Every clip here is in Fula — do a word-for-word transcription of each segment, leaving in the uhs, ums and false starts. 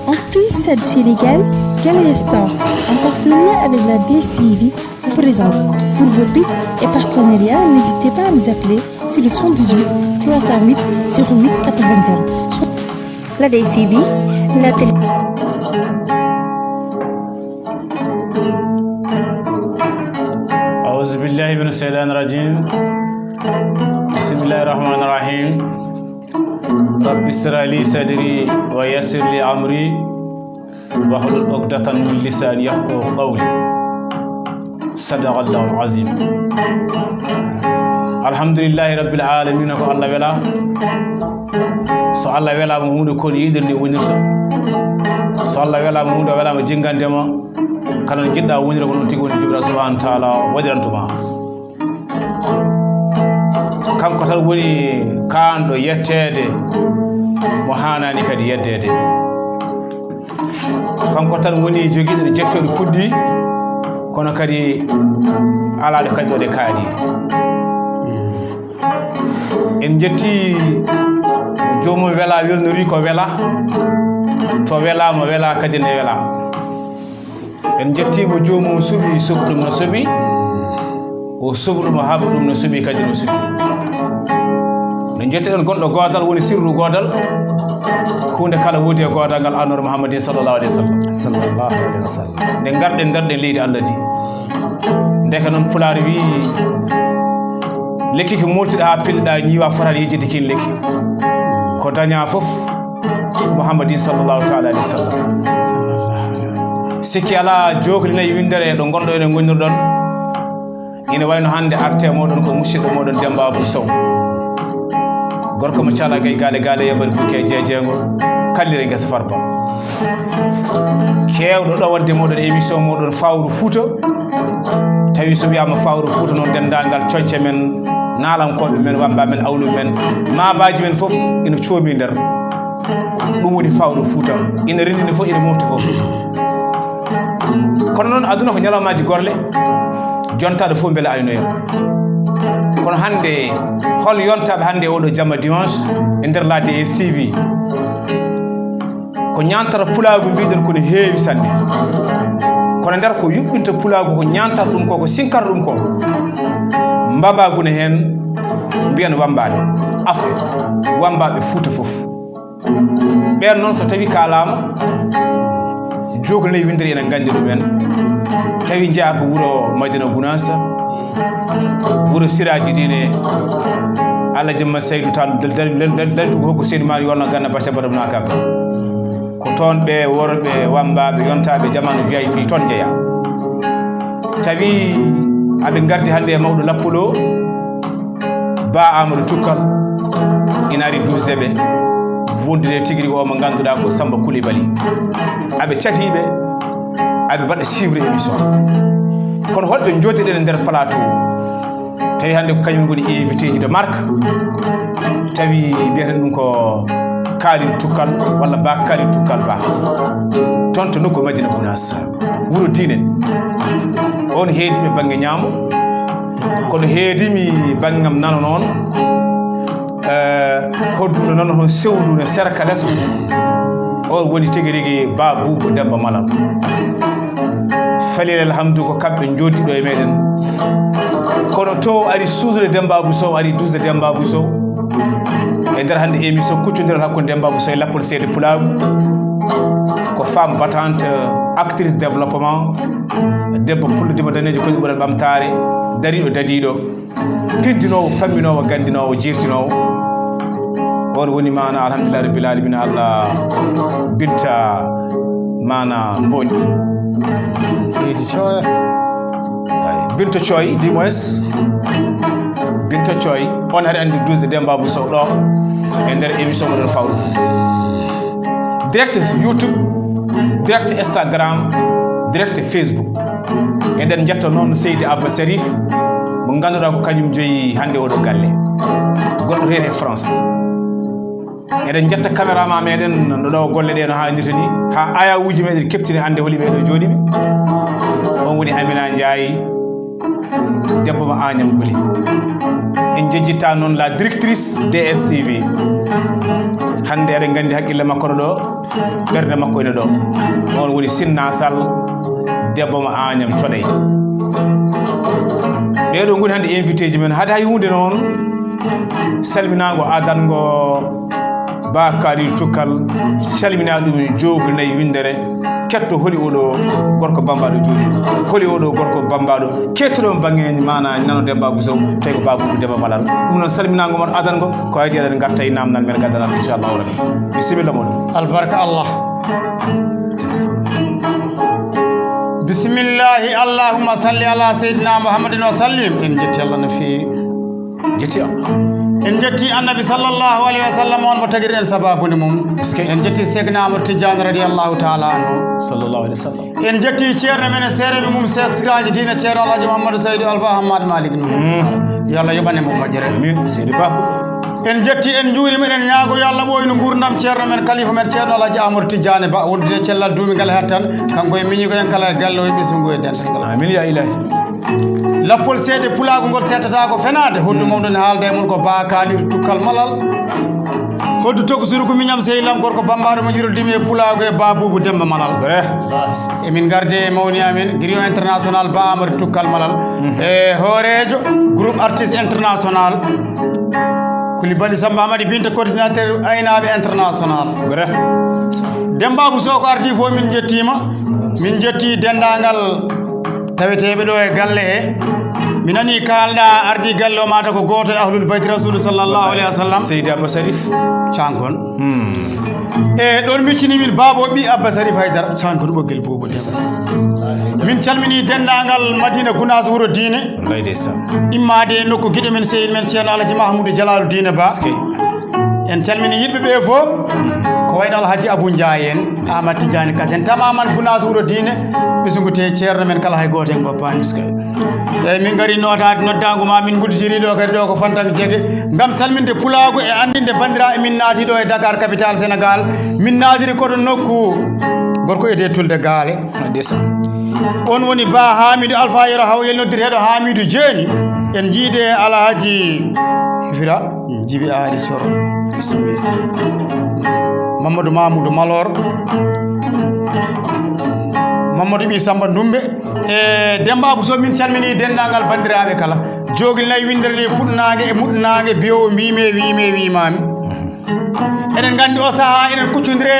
Entreprise Sad Sénégal, Galaye Store, en partenariat avec la D S T V, vous présente. Pour vos pics et partenariats, n'hésitez pas à nous appeler sur le soixante-dix-huit trois cent huit zéro huit quatre-vingt-un. La D S T V, la télé. أعوذ بالله من الشيطان الرجيم. بسم الله الرحمن الرحيم. رب اشرح لي صدري ويسر لي أمري واحلل عقدة من لساني يفقهوا قولي. صدق الله العظيم. الحمد لله رب العالمين. Ko Allah wela. So Allah welaama huunde, ko no yiɗiri ni wonirta. So Allah welaama huunde, o welaama jinngande ma, kala no njiɗɗa wonira, ko noon tigi woni. Joomiraaɗo subhaanahu wa taala waɗiranto ma. Kanko tan woni kaanɗo yetteede, mo haanaani kadi yeddeede. Kanko tan woni jogiiɗo ɗe jettooɗe puɗɗi, kono kadi alaa ɗo kadi ɗo ɗe kaaɗi. En njetti mo joomum wela, welnori ko wela, to wela mo wela kadi ne wela. En njettiima joomum suɓi, suɓi ɗum no suɓi, o suɓi ɗum, o haɓi ɗum no suɓi kadi no suɓi. No njettiɗen gonɗo goodal, woni sirru goodal. Huunde kala woodi e goodal ngal, Annabi Muhammadin sallallahu alayhi wa sallam. Sallallahu alayhi wa sallam. Nde ngarɗen, ndarɗen leydi Allah ndi. Ndeke noon Pulaar wii, lekki ko moltuɗa haa pelliɗa ñiiwa, fotaani yejjitde kiin lekki. Ko dañaa fof, Muhammadin sallallahu taala alayhi wa sallam. Sikki alaa, jookli nayi winndere ɗo ngonɗo ene ngonnirɗon. Ina wayno hannde arte mooɗon ko musidɗo mooɗon Demmba Abou Sow. Gorko mo cala gay gaale gaale yambar buke jeejeengo kallire ngesa farba. Keewɗo ɗo waɗde mooɗon émission mooɗon Fawru Fuuta. Tawi so wiyaama Fawru Fuuta noon, denndaangal coñce men, naalankooɓe men, wamba men, awlu men, maabaaji men fof ina coomi nder. Ɗum woni Fawru Fuuta. Ina renndini fof, ina mofti fof. Kono noon, aduna ko ñalawmaaji gorle, jontaaɗo fof mbele aynoya. Kono hannde, hol yontaaɓe hannde e oɗo jamma dimanche e nder la D S T V? Ko ñaantata pulaagu mbiɗen ko ne heewi sanne. Kono nder ko yuɓɓinta pulaagu, ko ñaantata ɗum ko, ko sinkata ɗum ko, mbambagu ne heen, mbiyen wambaaɓe Afrique, wambaaɓe Fuuta fof. Ɓeen noon, so tawi kaalaama, jookli nayi winndere ene nganndi ɗumen. Tawi njeyaa ko wuro Madina Gunaas, wuro Siraaji Diine, Alhaji Mamadu Saydu Taal, dal-, dal-, dal-, dal-, daltugo hokku Seydi Maari wonno ganna bacca mbaɗa mum naa kabba. Ko toon ɓe worɓe, wambaaɓe, yontaaɓe jamaanu V I P toon njeyaa. Tawi aɓe ngardi hannde e mawɗo Lappulo, Ba Amadou Tukkal, ina ari duusde ɓe, wondude tigi rigi o mo ngannduɗaa ko Samba Coulibaly. Aɓe catiiɓe, aɓe mbaɗa suivre émission. Kono holɓe njoddiɗen e nder plateau? Tawi hannde ko kañum ngoni invité ji de marque. Tawi mbiyeten ɗum ko Khalil Tukkal walla Ba Khalil Tukkal Ba. Toon to nokku Madina Gunaas. Wuro diine. On heedimi bannge ñaamo, kono heedimi banngam nano noon. Eh, hoddunde noon, hono sewndu ne serka les. On woni tigi rigi Ba Buubu Demmba Malal. Falil alhamdu, ko kamɓe njooɗiɗo e meɗen. Kono to ari suusude Demmba Abou Sow, ari duusde Demmba Abou Sow. E nder hannde émission kuccondiral hakkunde Demmba Abou Sow e Lappol Seede Pulaagu. Ko femme battante, actrice développement, debbo pullo dimo daneejo koɗi ɓural ɓamtaare, dariiɗo dadiiɗo, tinndinoowo, pamminoowo, ganndinoowo, jeertinoowo. On woni maana alhamdulillahi rabbil alamina, Allah Binta maana Mbodj. Seydi Sow. Ay, Binta Coy, du moins. Binta Coy, on hari anndi duusde Demmba Abou Sow ɗo e nder émission mo ɗon Fawru Fuuta. Direct YouTube, direct Instagram, direct Facebook. Eɗen njetta noon Seydi Abba Sharif, mo ngannduɗaa ko kañum jeyi hannde oɗo galle. Goɗɗo reeri e France. Eɗen njetta caméraman meɗen no ɗo golle ɗe no haanirta ni, haa ayawuuji meɗen keɓtini hannde holi ɓeɗo jooɗiɓe. On woni Amina Ndiaye, debbo mo Agnam Goulet. En njejjitta noon la directrice D S T V. Hannde eɗen nganndi hakkille makko no ɗo. Ɓernde makko ene ɗo. On woni Sinna Sall, debbo mo Agnam Coɗey. Ɓee ɗoo ngoni hannde invité ji men. Hade hay huunde noon, salminaango adango Ba Kalidu Cukkal, calminaa ɗum Jowhuri Nayi Winndere, ketto holi oɗo gorko bambaɗo jooɗi, holi oɗo gorko bambaɗo, kettuɗo mo bannge maana nano Demba Bousso, tawi ko Ba Boubou Demba Malal. Ɗum noon salminaango mon adango, ko haydi eɗen ngarta e naamnal men gadanal, inchallahu rabbi. Bisimilla moɗon. Albarka Allah. Bisimillahi, allahumma salli ala seydina Muhammadin wa sallim. En jetti Allah no feewi. Jetti Allah. En jetti annabi sallallahu alayhi wa sallam, on mo tagirɗen sababude mum. Est-ce que en jetti Seydina Amadou Tidiane radiyallahu taala anhu. Sallallahu alayhi wa sallam. En jetti ceerno men e seereɓe mum, Cheikh Siraji Dine, ceerno Alhaji Mouhamadou Seydou Alpha Hamad Malick Nour. Yo Allah yoɓane mo moƴƴere. Amin. Seydi Ba. En jetti, en njuurima, eɗen ñaago yo Allah ɓooynu nguurndam ceerno men, kalifa men ceerno Alhaji Amadou Tidiane Ba, wondude e cellal duumingal e hattan, kanko e miñigo en kala e galle o e ɓesngu e dental. Amin ya ilahi. Lappol seede pulaagu ngol settata ko fenaande, hoddu mawɗo ne haalda e mum ko Ba Kalidu Cukkal Malal. Hoddu tokosuru ko miñam sehil am gorko bambaɗo mo jiɗol dimi e pulaagu e Ba Boubou Demba Malal. Vrai. Emin ngarde e mawni amen, griot international Ba Amadou Cukkal Malal. E hooreejo groupe artiste international. Koulibaly Samba Amady Binta, coordinateur aynaaɓe international. Vrai. Demba Bousso ko ardi fof min jettima. Min jetti denndaangal taweteeɓe ɗo e galle he. Mi nani kaalɗa ardi galle o, mata ko gooto e ahlul bayti rasulu sallallahu alayhi wa sallam. Seydi Abba Sarif. Cankon. Hmm. E ɗon miccini min baabo ɓi Abba Sarif Haydara. Cankon ɓoggel buubu de. Min calmini denndaangal Madina Gunaas wuro diine. Wallaay ndeysaan. Immaade e nokku giɗo men, sehil men, ceerno Alhaji Mahmoudou Jalaalu Diine Ba. Eskey. En calmini yiɗɓe ɓe fof. Ko wayno Alhaji Abou Ndiaye en, ndeysaan. Amadou Tidiane Kassé en, tamaman Gunaas wuro diine, ɓesngu te ceerno men kala hay gooto en ngoppaani. Eskey. Eeyi, min ngari nootaade noddaango ma, min ngudditiri ɗo kadi ɗo ko Fantang Jege, ngam salminde pulaagu e anndinde banndiraaɓe min naati ɗo e Dakar, capitale Sénégal. Min naatiri koto nokku gorko etee Tulde Gaale. Ndeysaan. On woni Ba Hamidou Alpha Yero Hawyel, noddirteeɗo Hamidou Jeeni. En njiide Alhaji Fira Jibi Aali Coro. Bisimilla. Mamadou Mamoudou Malor. Mamadou Ɓi Samba Ndumbe. E Demba Bousso, min calmini denndaangal banndiraaɓe kala. Joogil nayi winndere nde fuɗnaange e muɗnaange, biyowo mbimi, wimi, wimami. Eɗen nganndi o sahaa eɗen kuccondire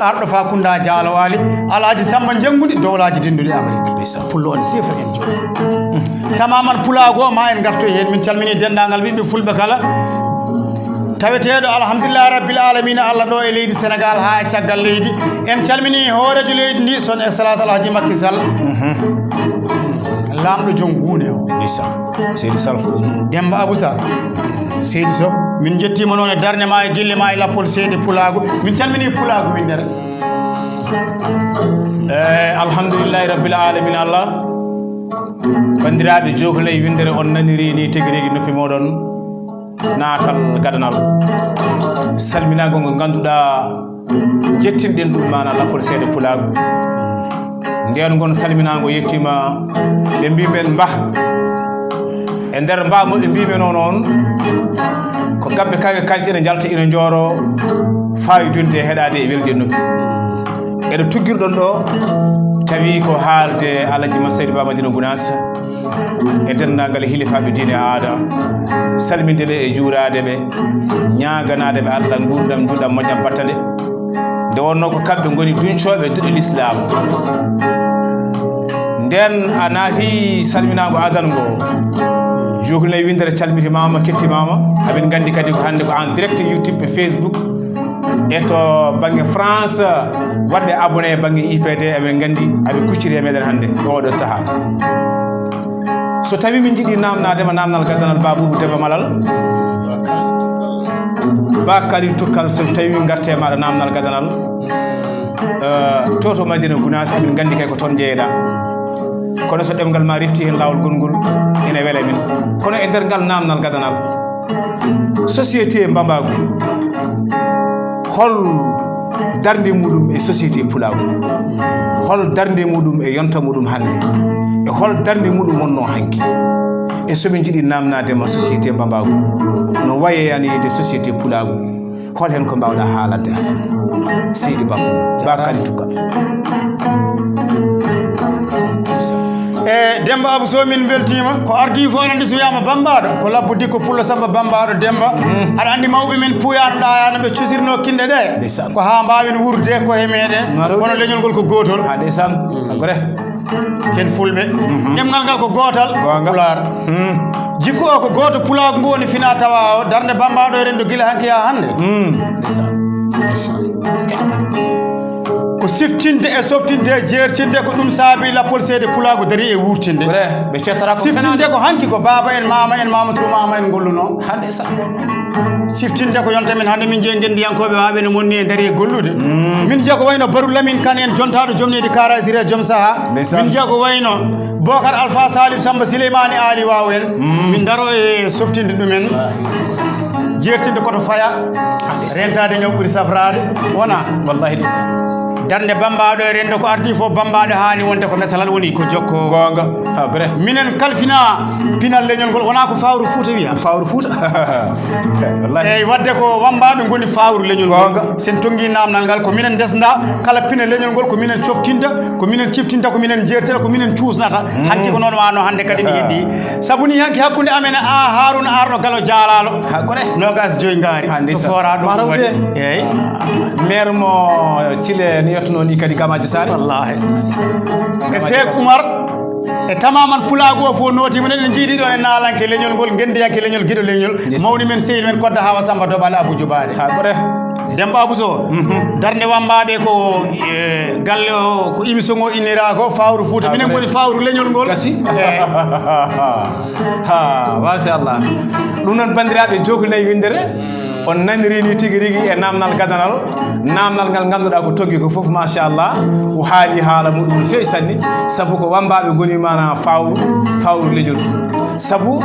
arɗo fa Kunda Jaalo Waali, Alhaji Samba Janngude, dowlaaji denduɗi Amérique. Ndeysaan. Pullo on sifra en jooni. Tamaman pulaagu o ma en ngartoy heen. Min calmini denndaangal ɓiɓɓe fulɓe kala. Taweteeɗo, alhamdulillahi rabbil alamina, Allah ɗo e leydi Sénégal haa e caggal leydi. En calmini hooreejo leydi ndi, son excellence Alhaji Macky Sall. Mhm. Laamɗo joom guune o. Ndeysaan. Seydi Sall. Demba Abou Sall. Seydi Sow, min njettiima noon e darnde ma e gille ma e lappol seede pulaagu. Min calmini pulaagu winndere. Eh, alhamdulillahi rabbil alamin Allah. Banndiraaɓe Jokalante winndere, on naniri ni tigi rigi noppi mooɗon. Naatal gadanal. Salminaango ngo ngannduɗaa jettinɗen ɗum maana lappol seede pulaagu. Ndeen ngon salminaango yettiima, ɓe mbii men mbah. E nder mbah mo ɓe mbii men o noon, ko gabbe kawe kalsi ene njalta ene njooro, faayidunde e heɗaade e welde e noppi. Eɗo tuggirɗon ɗo, tawi ko haalde Alhaji Masaydi Ba Madina Gunaas. E denndaangal hilifaaɓe diine e aada, salminde ɓe e juuraade ɓe, ñaaganaade ɓe Allah nguurndam njuɗam moƴƴam battande. Nde wonnoo ko kamɓe ngoni duñcooɓe duɗe Lislaam. Ndeen a naati salminaango adan ngo, Jokalante winndere calmitimaama, kettimaama. Amin nganndi kadi ko hannde ko en direct YouTube e Facebook. E to bannge France, waɗɓe abonné e bannge I P D, eɓe nganndi, aɓe kucciri e meɗen hannde, e oɗo sahaa. So tawi min njiɗi naamnaade ma naamnal gadanal Ba Boubou Demba Malal, Ba Kalidu Cukkal, so tawi min ngarte maɗa naamnal gadanal, eh, to to Madina Gunaas, amin nganndi kay ko toon njeyeɗa. Kono so ɗemngal ma refti heen laawol gongol, ene wela min. Kono e nder ngal naamnal gadanal, société Mbambagu, hol darnde muɗum e société Pulaagu? Hol darnde muɗum e yonta muɗum hannde? E hol darnde muɗum wonnoo hanki? E so min njiɗi naamnaade ma société Mbambagu, no wayeyaniide société Pulaagu, hol heen ko mbaawɗa haalande? Seydi Bakkulla Bakali Tukkal. E Demba Abou Sow, min mbeltiima. Ko ardii fof, aɗa anndi, so wiyaama Bammbaaɗo, ko labbo dikko Pullo Samba Bammbaaɗo Demba. Aɗa anndi, mawɓe men puuyaano ɗaayaano, ɓe cosirnoo kinɗe ɗe. Ndeysaan. Ko haa mbaawen wuurde ko e meeɗen. Kono leñol ngol ko gootol. Ha, ndeysaan. Ko vrai. Ken Fulɓe. Ɗemngal ngal ko gootal. Goonga. Pulaar. Jikku o ko gooto, pulaagu ngu woni fina tawa o, darnde Bammbaaɗo e renndo gila hanki haa hannde. Ndeysaan. Ko siftinde e softinde e jeertinde, ko ɗum saabi lappol seede pulaagu darii e wuurtinde. Vrai, ɓe cettata ko siftinde fenaande. Ko hanki ko baaba en, maama en, maama turu maama en gollunoo. Hannde sa. Siftinde ko yonta men hannde, min njiya ngenndiyankooɓe waaɓe no monni e darii e gollude. Min njiya ko wayno Baru Lamin Kan en, jontaaɗo joom neydi Kara Siré joom saha. Ndeysaan. Min njiya ko wayno Bokar Alpha Salif Samba Sileymaani Ali Waaw en. Min ndaro e softinde ɗumen. Jeertinde koto faya. Rentaade ñaw ɓuri safraade. Wona. Wallahi ndeysaan. Darnde Bammbaaɗo e renndo ko ardii fof Bammbaaɗo haani wonde ko mesalal woni ko jokko. Goonga. Ha, vrai. Minen kalfina pinal leñol ngol, wona ko fawru Fuuta wiya. Fawru Fuuta. Wallahi. Eyi, wadde ko wammbaaɓe ngoni fawru leñol ngol. Goonga. Sen tonngi naamnal ngal, ko minen ndesnda kala pine leñol ngol, ko minen coftinta, ko minen ciftinta, ko minen jeertata, ko minen cuusnata. Hanki ko noon wano hannde kadi mi heddi. Sabu ni hanki hakkunde amen e a Haruna Arɗo Galo Jaalaalo. Ha, gore. Nogas joyi ngaari. Ha, ndeysaan. Ko foora ɗum ko waɗi. Eyi. Maire mo Cile ni yettuno ni kadi Gamaji Sare. Wallahi. E Seek Umar. E tamaman pulaagu o fof nootiima, eɗen njiidi ɗo e naalanke leñol ngol, ngenndiyanke leñol, giɗo leñol, mawni men, sehil men, Kodda Hawa Samba Doɓale Abu Jubaade. Ha, gore. Demba Abu Sow, darnde wammbaaɓe ko, e, galle o, ko émission o innira ko, Fawru Fuuta. Ha, minen gore. Ngoni fawru leñol ngol. Gasi. Eyi. Ha, machallah. Ɗum noon, banndiraaɓe, jokli nayi winndere. On naniri ni tigi rigi e namnal gadanal, namnal ngal ngannduɗaa ko tonngi ko fof, machallah, o haali haala muɗum no feewi sanne, sabu ko wammbaaɓe ngoni mana fawru, fawru leñol. Sabu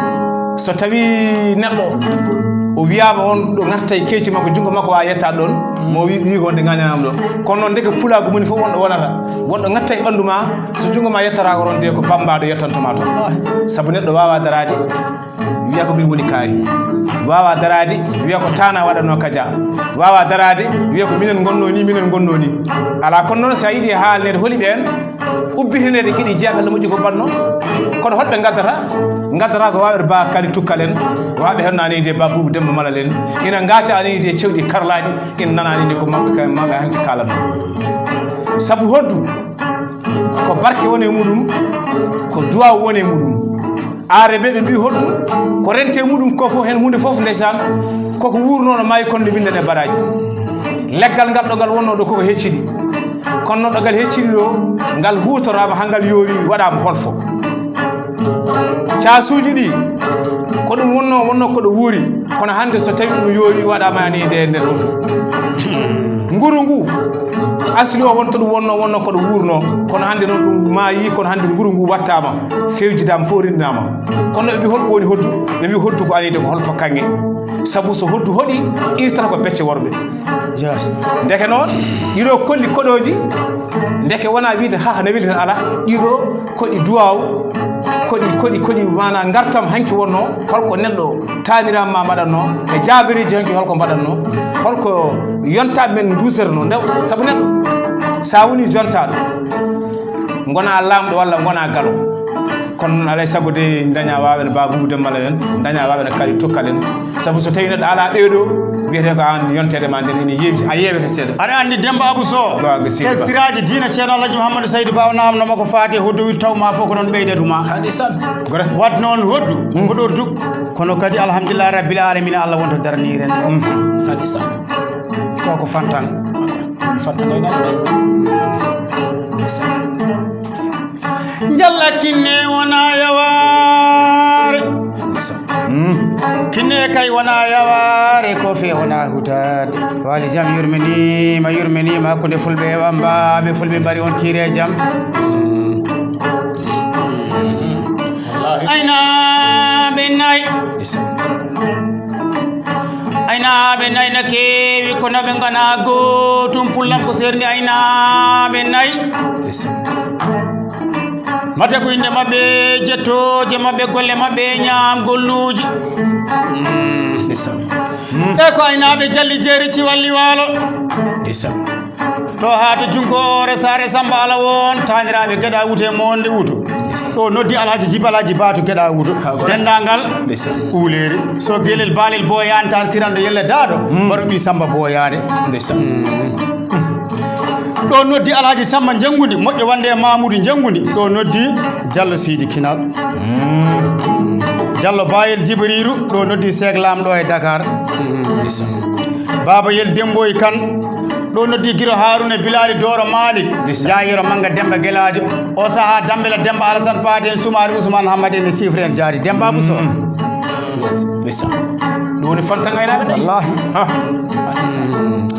so tawi neɗɗo o wiyaama on ɗo ngarta e keeci makko, junngo makko waawa yettaade ɗon, mo wi, wi ko wonde ngañanaama ɗo. Kono noon ndeke pulaagu moni fof wonɗo wonata, wonɗo ngatta e ɓanndu ma, so junngo ma yettata ko ronde ko bammbaaɗo yettantoma toon. Sabu neɗɗo waawa daraade wiya ko min woni kaari. Waawa daraade, wiya ko taana waɗanno kaja. Waawa daraade, wiya ko minen ngonno ni, minen ngonno ni. Alaa kono noon, so a yiɗi haalneede holi ɓeen, ubbitineede geɗe jeegaɓe no moƴƴi ko banno. Kono holɓe ngaddata? Ngaddata ko waawɓe Ba Kali Tukkal en, waawɓe heen no anndi de Ba Buubu Demba Malal en. Ina ngaaca anndi de cewɗi karlaaɗi, ina nana anndi de ko maɓɓe kay, maɓɓe hanki kaalanno. Sabu hoddu, ko barke woni e muɗum, ko duwaaw woni e muɗum. Aare ɓe, ɓe mbiyi hoddu, ko rente muɗum ko fof, heen huunde fof ndeysaan, koko wuurnoo no maayi kono nde winndan e baraaji. Leggal ngal ɗo ngal wonnoo ɗo koko heccidi. Kono no ɗo ngal heccidi ɗo, ngal huutoraama haa ngal yoori, waɗaama holfo. Caasuuji ɗi, ko ɗum wonnoo, wonnoo ko ɗo wuuri, kono hannde so tawi ɗum yoori, waɗaama ni e nder hoddu. Nguru ngu, asli o wonto ɗum wonnoo, wonnoo ko ɗo wuurnoo, kono hannde noon ɗum maayi, kono hannde nguru ngu wattaama, fewjidaama, fof rinndinaama. Kono ɓe mbi holko woni hoddu? Ɓe mbi hoddu ko anide ko holfo kaŋŋe. Sabu so hoddu hoɗi, irtata ko becce worɓe. Jaas. Ndeke noon, ɗiɗo kolli koɗooji, ndeke wona wiide, ha, ne weli tan, alaa. Ɗiɗo koɗi duwaaw, koɗi, koɗi, koɗi, maanaa ngartam hanki wonnoo, holko neɗɗo taaniraama ma mbaɗatnoo, e jaabireeji hanki holko mbaɗatnoo, holko yontaaɓe men nduusirnoo. Nde, sabu neɗɗo, so a woni jontaaɗo, ngona laamɗo walla ngona galo. Kono noon, alay sago de, daña waaɓe no Ba Buubu Demba Malal en, daña waaɓe no Kali Tukkal en. Sabu so tawi neɗɗo alaa ɗee ɗoo, wiyetee ko aan yonteede ma nden ene yeewi, a yeewete seeɗa. Aɗa anndi Demba Abu Sow, Ba, ko Seydi Seek Ba. Siraaji diina Ceerno Alhaji Mouhamadou Saydu Ba o naamno ma ko faati e hoddu, wi taw ma fof ko noon ɓeydatu ma. Haɗi san. Gore. Waɗ noon hoddu, ko ɗordu. Kono kadi alhamdulillahi rabbil alamina, Allah wonto daraniren. Haɗi san. Ko ko fantan. Fantan ay naɓe. Njalla kinne wona yawaare. Kinne kay wona yawaare, ko fe wona hutaade. Waali jam yurminiima, yurminiima hakkunde fulɓe e wammbaaɓe. Fulɓe mbari on kiire jam. Aynaaɓe nay. Aynaaɓe nay na keewi, kono ɓe ngana gootum. Pullan ko serni aynaaɓe nay. Mate ko innde maɓɓe, jettooje maɓɓe, golle maɓɓe, ñaam golluuji. E ko aynaaɓe jalli jeeri ci walli waalo. Ndeysaan. To haa to junko Hoore Saare Samba Ala won, taaniraaɓe Geɗa Wuto e Moonde Wuto. Ndeysaan. Ɗo noddi Alhaji Jibi Alhaji Ba to Geɗa Wuto. Haa ko denndaangal ndeysaan. Uuleeri. So gelel baalel booyaani tan siranɗo yelle daaɗo. Mm. Baro ɓii Samba booyaani. Ndeysaan. Mm. Ɗo noddi Alhaji Samba Njenngundi, moƴƴo wonde e Mamoudou Njenngundi. Ɗo noddi Diallo Sidi Kinal. Mm. Diallo Bayel Jibriru, ɗo noddi Seek Laamɗo e Dakar. Mm. Ndeysaan. Baaba Yel Demboy Kan, ɗo noddi Giro Haruna Bilali Doro Malik. Ndeysaan. Jaa Yero Manga Demba Gelaajo. O sahaa Dambela Demba Alassane Paate en Sumaari Ousmane Hamadi en e Sifre en Jaari Demba Abou Sow. Mm. Yes. Ndeysaan. Ɗum woni Fanta Ngaynaaɓe nayi. Wallaahi. Ha. Ndeysaan.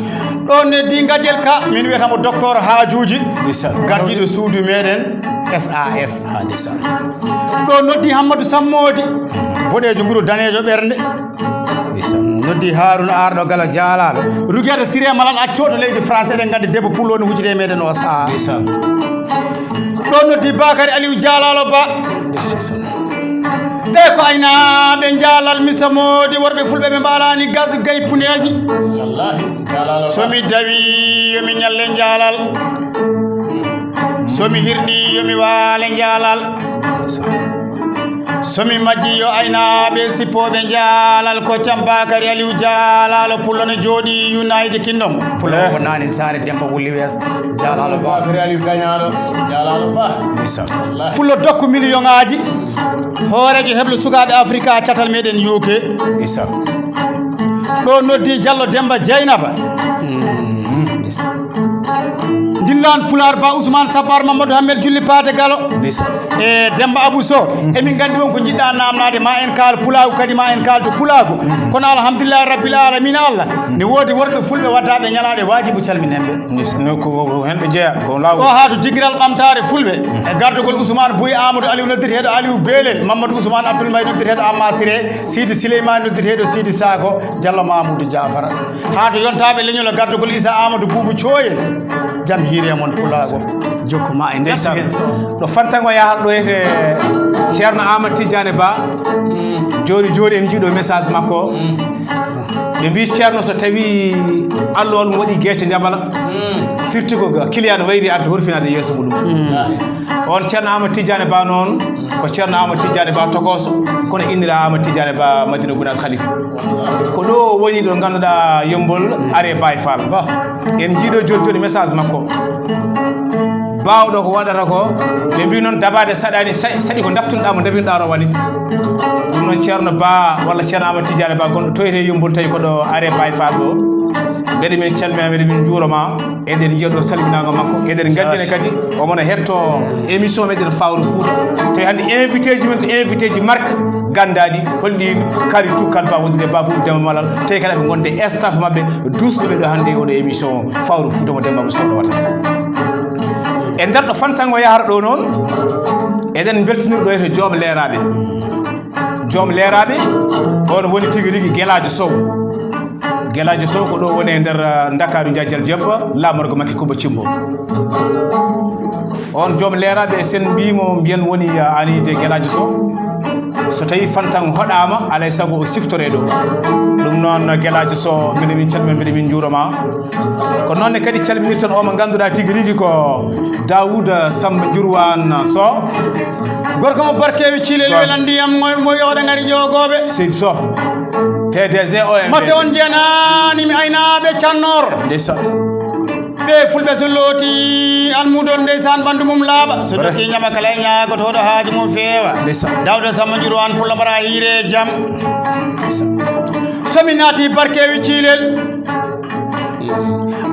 Ɗo noddi Ngajel Ka, min wiyata mo docteur Haajuuji. Ndeysaan. Gardiiɗo suudu meɗen S A S. Ha, ndeysaan. Ɗo noddi Hammadou Sammoodi, boɗeejo nguru daneejo ɓernde. Ndeysaan. Noddi Haruna Arɗo Galo Jaalaalo. Rugeta Siré Malal accooɗo leydi France, eɗen nganndi debbo pullo no hujude e meɗen o sahaa. Ndeysaan. Ɗo noddi Bakary Aliou Jaalaalo Ba. Ndeysaan. Ɓe ko aynaaɓe njaalal mi samoodi worɓe fulɓe ɓe mbaalaani gas gay puneeji. Wallaahi, Jaalaalo Ba. So mi dawi yo mi ñalle njaalal. So mi hirni yo mi waale njaalal. So mi majji yo aynaaɓe sippooɓe njaalal ko Cam Bakary Aliou Jaalaalo pullo no jooɗi United Kingdom. Pullo ko naani saare Demba Wulli Wees Jaalaalo Ba. Bakary Aliou Gañaaɗo Jaalaalo Ba. Ndeysaan. Wallaahi. Pullo dokku miliyoŋaaji. Hooreejo heblo sukaaɓe Afrika catal meɗen U K. Ndeysaan. Ɗo noddi Jallo Demba Jeynaba. Mm, ndeysaan. Ndillaan Pulaar Ba Ousmane Sabar Mamadou Hammed Julli Paate Galo. Ndeysaan. E Demba Abou Sow. Mm. Emin nganndi won ko njiɗɗaa naamnaade, ma en kaal pulaagu, kadi ma en kaaltu pulaagu. Mm. Kono alhamdulillahi rabbil alamina Allah. Mm. Ne woodi worɓe fulɓe waddaaɓe ñalaaɗe waajibu calminen ɓe. Ndeysaan. No ko, ko, ko hen ɓe jeyaa, ko laawol. Ɗo haa to dingiral ɓamtaare fulɓe. Mm. E gardugol Ousmane Boy Amadou Aliou noddirteeɗo Aliou Belel, Mamadou Ousmane Abdoul Mbaye noddirteeɗo Amma Siré, Sidi Souleymane noddirteeɗo Sidi Sako, Jallo Mamoudou Diafara. Haa to yontaaɓe leñol e gardugol Issa Amadou Boubou Thioye. Jam hiire mon pulaagu. Jokku ma e ndeysaan. Ɗo Fanta ngo yahat ɗo e Ceerno Amadou Tidiane Ba. Mm. Jooni jooni en njiɗo message makko. Mm. Ɓe mbi Ceerno so tawi allowal mo waɗi geece njabala. Mm. Firti ko ga client wayri arde horfinaade yeeso muɗum. Mm. On Ceerno Amadou Tidiane Ba noon, ko Ceerno Amadou Tidiane Ba Tokoso, kono innira Amadou Tidiane Ba Madina Gunaas Khalifa. Ko ɗo woni ɗo ngannduɗaa Yommbol are Baye Fall. Ba. En njiɗo joni joni message makko. Baawɗo ko waɗata ko, ɓe mbi noon dabaade saɗaani, sa-, saɗi ko daftunɗaa mo dabinɗaa rowane. Ɗum noon Ceerno Ba walla Ceerno Amadou Tidiane Ba gonɗo toyte Yommbol tawi ko ɗo are Baye Fall ɗo. Mbeɗa min calmina, mbeɗa min njuuroma. Eɗen njiya ɗo salminaango makko. Eɗen nganndina kadi omo no hetto émission meɗen Fawru Fouta. Tawi hannde invité ji men ko invité ji marque ganndaɗi, holɗin kari tukkal ba wondude Babou Demba Malal. Tawi kadi aɓe gonde staff maɓɓe duusɓe ɓe ɗo hannde e oɗo émission Fawru Fouta mo Demba Abou Sow ɗo wata. E nder ɗo Fanta ngo yahata ɗo noon, eɗen mbeltinir ɗo e to Joom Leeraaɓe. Joom Leeraaɓe, on woni tigi rigi Gelaajo Sow. Gelaajo Sow ko ɗo woni e nder, ah, Ndakaaru Njajal Jebba, laamorgo Makki Kumba Cimbo. On Joom Leeraaɓe, sen mbiimo mbiyen woni, ah, Aliide Gelaajo Sow. So tawi Fantan hoɗaama, alay sago o siftore ɗo. Ɗum noon, Gelaajo Sow, mbiɗa min calmina, mbiɗa min njuuroma. Ko noon ne kadi calminirten o mo ngannduɗaa tigi rigi ko Daouda Samba Njurwaan Sow. Gorko mo barkeewi ciilel welan ndiyam mo, mo yooɗa ngari ƴoogooɓe. Seydi Sow. P D G O M B. Mate on njenaani mi aynaaɓe Cannor. Ndeysaan. Ɓe fulɓe so looti almudon ndeysaan ɓanndu mum laaɓa. So dokki ñama kala e ñaagotooɗo haaju mum feewa. Ndeysaan. Daouda Samba Njurwaan pullo mbaɗa hiire e jam. Ndeysaan. So mi naati barkeewi ciilel.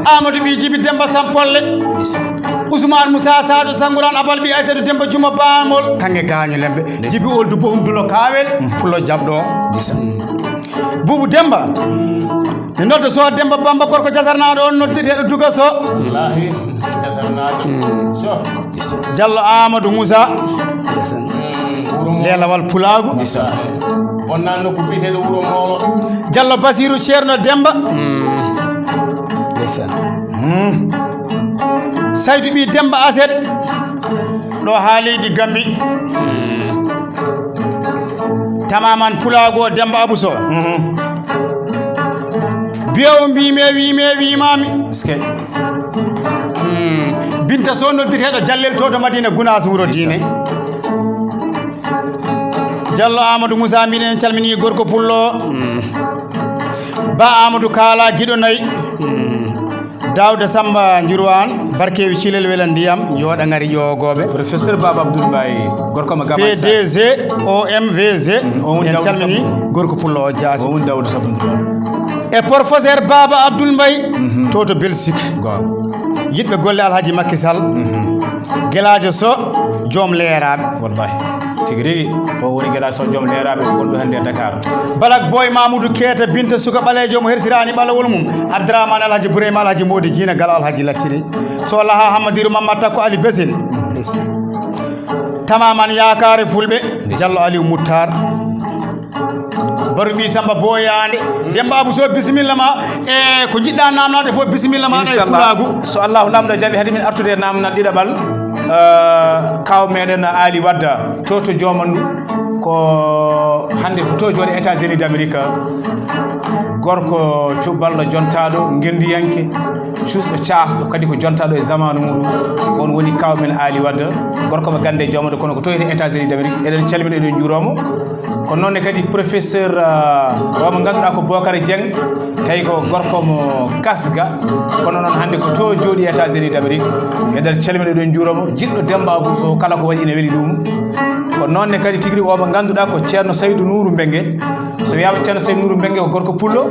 Amadou Ɓi Jibi Demba Sampolle. Ndeysaan. Ousmane Moussa Sadio Sangourane Abal Ɓi Aissatou Demba Juma Bamol. Kange gaañu lembe. Ndeysaan. Jibi Oldu Bohum Dulo Kawel. Mm. Pullo jaɓɗo. Ndeysaan. Bubu Demba. Mi nodda so Demba Bamba gorko jasarnaaɗo on noddirteeɗo Duga Sow. Wallaahi, jasarnaaɗo. Mm. Sow. Ndeysaan. Jallo Amadou Moussa. Ndeysaan. Mm, wuro mo. Leelawal Pulaagu. Ndeysaan. Bonnaan nokku biyeteeɗo wuro Moolo. Jallo Basiru Ceerno Demba. Mm. Ndeysaan. Mm. Saydu ɓi Demba Aset. Ɗo haa leydi Gambi. Mm. Tamaman Pulaagu o Demba Abou Sow. Mhm. Biyewo mbimi e wimi e wimami. Est-ce que? Hmm. Binta Sow nodditeɗo Jallel to to Madina Gunaas wuro diine. Jallo Amadou Moussa mbiɗen calmini gorko pullo. Hmm. Ba Amadou Kala giɗo nayi. Hmm. Daouda Samba Njurwan, Barkewi Cilel Wela Ndiyam, Yooɗa Ngari Ƴoogoɓe. Professeur Baba Abdoul Mbaye, gorko mo Gabay Sarr. P D G O M V G, Mm, o woni en Daouda calmini Samba. Gorko pullo o jaati. O woni Daouda Samba Njurwan. E professeur Baba Abdoul Mbaye, Mhm. To to Belgique. Goonga. Yiɗɓe golle Alhaji Macky Sall, Mhm. Gelaajo Sow, joom leeraaɓe. Wallahi. Tigi rigi, o woni Gelaajo Sow, joom leeraaɓe, gonɗo hannde e Dakar. Balak Boy Mamoudou Keita, Binta suka ɓaleejo mo hersiraani ɓalawol mum. Abdourahmane Alhaji Bourayma Alhaji Mody Jiina Galo Alhaji Lacciri. So Laha Hammadiru Mamma Takko Ali Besel. Tamaman yaakaare fulɓe, Yes. Jallo Aliou Mouttar. Baru ɓi Samba Boyande. Demba Abou Sow, bisimilla ma. E ko jiɗɗa namnade fof, bisimilla ma ɗa e Inchallah. Pulaagu. So Allahu Laamɗo jaɓi, hade min artude e namnal ɗiɗaɓal, eh, kaw meɗen Ali Wadda, to to Jomandu, ko hannde ko to jooɗi États-Unis d'Amérique. Gorko cubalɗo jontaɗo, ngendiyanke, cuusɗo caasɗo, kadi ko jontaɗo e zamanu muɗum. On woni kaw men Ali Wadda, gorko mo gannde e Jomandu, kono ko to e États-Unis d'Amérique. Eɗen calmina, eɗen njuuroma. Ko noon ne kadi professeur, ah, o mo ngannduɗaa ko Bocar Dieng, tawi ko gorko mo Kasga, kono noon hannde ko to jooɗi États-Unis d'Amérique. E nder calmina ɗon juuromo, jiɗɗo Demba Abou Sow, kala ko waɗi ene weli ɗum. Ko noon ne kadi tigi rigi o mo ngannduɗaa ko Ceerno Saydu Nuuru Mbengue. So wiyaama Ceerno Saydu Nuuru Mbengue ko gorko pullo,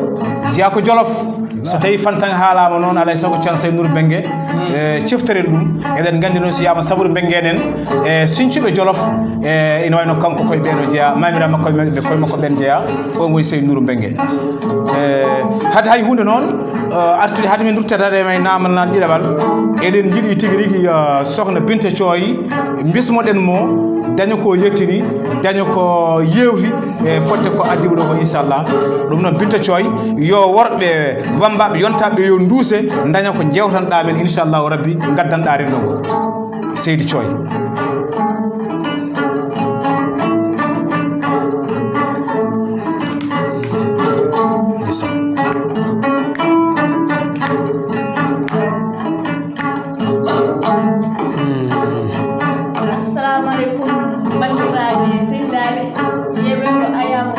jeyaa ko Jolof. So tawi Fantan haalama noon, alay sago Ceerno Saydu Nuuru Mbengue, eh, ciftoren ɗum. Eɗen nganndi noon so wiyama Saburu Mbengue nen, e Siñcuɓe Jolof, e ina wayno kanko koye ɓeɗo jeeya, mamira makko ɓe koye makko ɓen jeeya, on woni Saydu Nuuru Mbengue. Eh, hade hay hunde noon, eh, artude hade min ruttata e may namanal ɗiɗaɓal, eɗen jiiɗi tigi rigi, eh, sokhna Binta Thioye, bismoɗen mo, daña ko yettini, daña ko yewti, e fodde ko addiɓe ɗo ko, inchallah. Ɗum noon, Binta Thioye, yo worɓe wambaɓe yontaɓe yo nduuse, daña ko jewtanɗa men, inchallahu rabbi, gaddanɗa renndo ngo. Seydi Thioye. Ndeysaan. Assalamu alaikum, bandiraɓe, sehilaaɓe, yeɓe ko Ayamo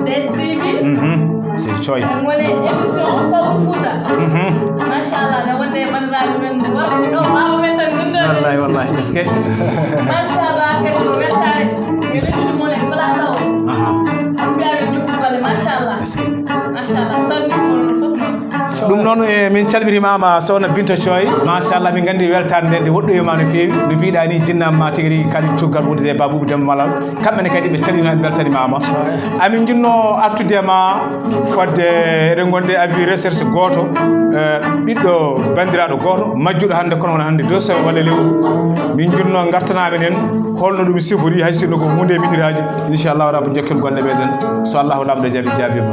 D S T V. Mhm. Seydi Thioye. Woni émission Fawru Fouta. Mhm. Machallah, ne wonde bandiraɓe men worɓe ɗo, mama men tan wonde. Wallahi, wallahi, est-ce que? Machallah, kadi ko weltaare. Est-ce que? Ɓe weltini mon e plateau. Aha. On mbiya yo ñukku golle, machallah. Est-ce que? Machallah, mi salmini mon fof noon. Ɗum noon, e, min calmitimaama Sokhna Binta Thioye. Machallah, min nganndi weltaare nde, nde woɗɗoyima no feewi. No mbiɗa ni, jinnama ma tigi rigi kadi cuggal wondude e Babuɓe Demba Malal. Kamɓe ne kadi ɓe calmitimaama, ɓe beltanimaama. Amin jinno artude ma fodde eɗen ngondi avis recherche gooto, e, ɓiɗɗo banndiraaɗo gooto, majjuɗo hannde kono wona hannde deux semaines walla lewru. Min jinno ngartanaɓe nen holno ɗum sifori, hay sinno ko hunde e miɗiraaji. Inchallahu rabbi jokken golle meɗen. So Allahu Laamɗo jaabi, jaabima.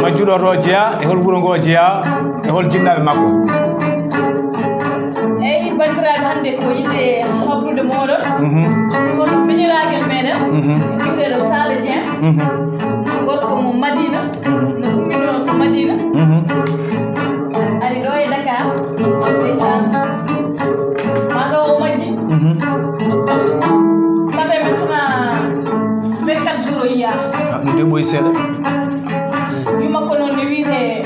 Majjuɗo to jeeya, e hol wuro ngo jeeya, e hol jinnaaɓe makko? Eyi, banndiraaɓe, hannde ko yiɗde habrude mooɗon. Mhm. Kono miñiraagal meɗen, Mhm. Biyeteeɗo Sala Dieng, Mhm. Gorko mo Madina, Mhm. No umminoo to Madina. Mhm. Ari ɗo e Dakar. Ndeysaan. Maa ɗo o majji. Mhm. Ça fait maintenant vingt-quatre jours o yiyaa. Ah, ɗum de ɓooyi seeɗa. Yuma ko noon ne wiyetee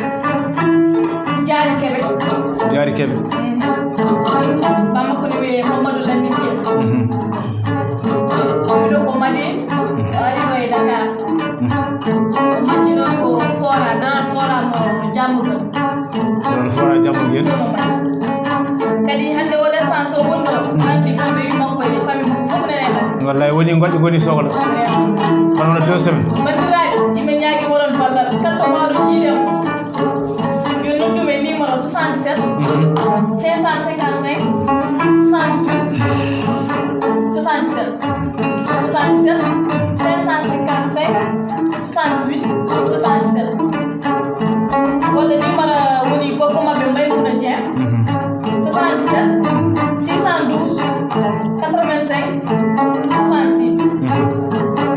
Jaari Kebe. Jaari Kebe. Mhm. Bamma ko ne wiyee Mamadou Lamine Dieng. Mhm. Miɗo ko Madina, o ari ɗo e Dakar. O majji noon ko Fora, Daral Fora mo Jammugal. Daral Fora Jammugal. Ɗum o majji. Kadi hannde o l'essence o woni ɗo, nandi bande yumma ko e famille mum fof nene ɗo. Wallahi woni goƴƴo goni sohla. Kono wona deux semaines. Banndiraaɓe, yimɓe ñaagi oɗon ballal. Kala to mbaawɗon yiide mo. Yo noddu e numéro soixante-dix-sept, Mhm. cinq cent cinquante-cinq, soixante-dix-huit, soixante-dix-sept, soixante-dix-sept, cinq cent cinquante-cinq, soixante-dix-huit, soixante-dix-sept. Walla numéro woni gorko maɓɓe Maymouna Dieng, Mhm. soixante-dix-sept, six cent douze, quatre-vingt-cinq, soixante-six. Mhm.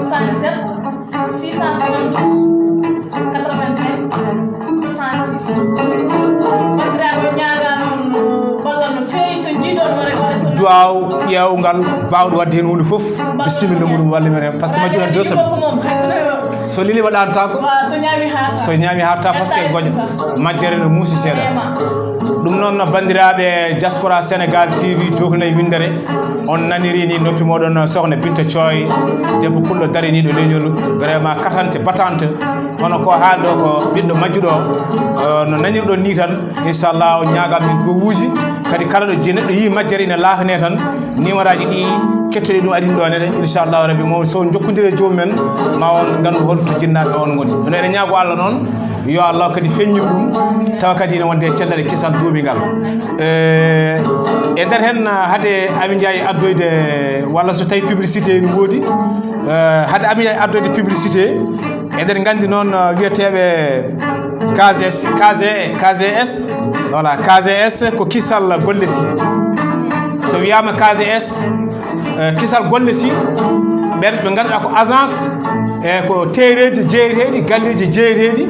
Ƴeewngal baawɗo waɗde heen huunde fof, bisimilla muɗum walla men heen, par ce que majjum en deux semaines. So lili waɗantako. So ñaami haata, par ce que goƴa majjere no muusi seeɗa. Ɗum noon, banndiraaɓe diaspora Sénégal T V, jooknay winndere. On naniri ni noppi mooɗon, sohna Binta Coy, debbo pullo dariniiɗo leñol, vraiment katante batante. Hono ko haalɗo ko ɓiɗɗo majjuɗo, eh, no nanirɗon ni tan, inchallah, o ñaagam heen duwuuji. Kadi kala ɗo je-, neɗɗo yii majjere ina laakane tan, numéroji ɗi kettoɗi ɗum aɗin ɗo nene, inchallahu rabbi, mo so jokkondire e joomum en, ma on nganndu holto jinnaaɓe on ngoni. Hono eɗen ñaago Allah noon, yo Allah kadi feññin ɗum, tawa kadi ina wonde e cellal e kisal duumingal. Eh, e nder heen, hade Ami Ndiaye addoyde, walla so tawi publicité ene woodi, eh, hade Ami Ndiaye addoyde publicité, eɗen nganndi noon, eh, wiyeteeɓe K G S, K G, K G S, voilà, K G S ko kisal golle si. So wiyaama K G S, eh, kisal golle si, ɓen ɓe ngannduɗaa ko agence, e ko teereeji jeeyeteeɗi, galleeji jeeyeteeɗi.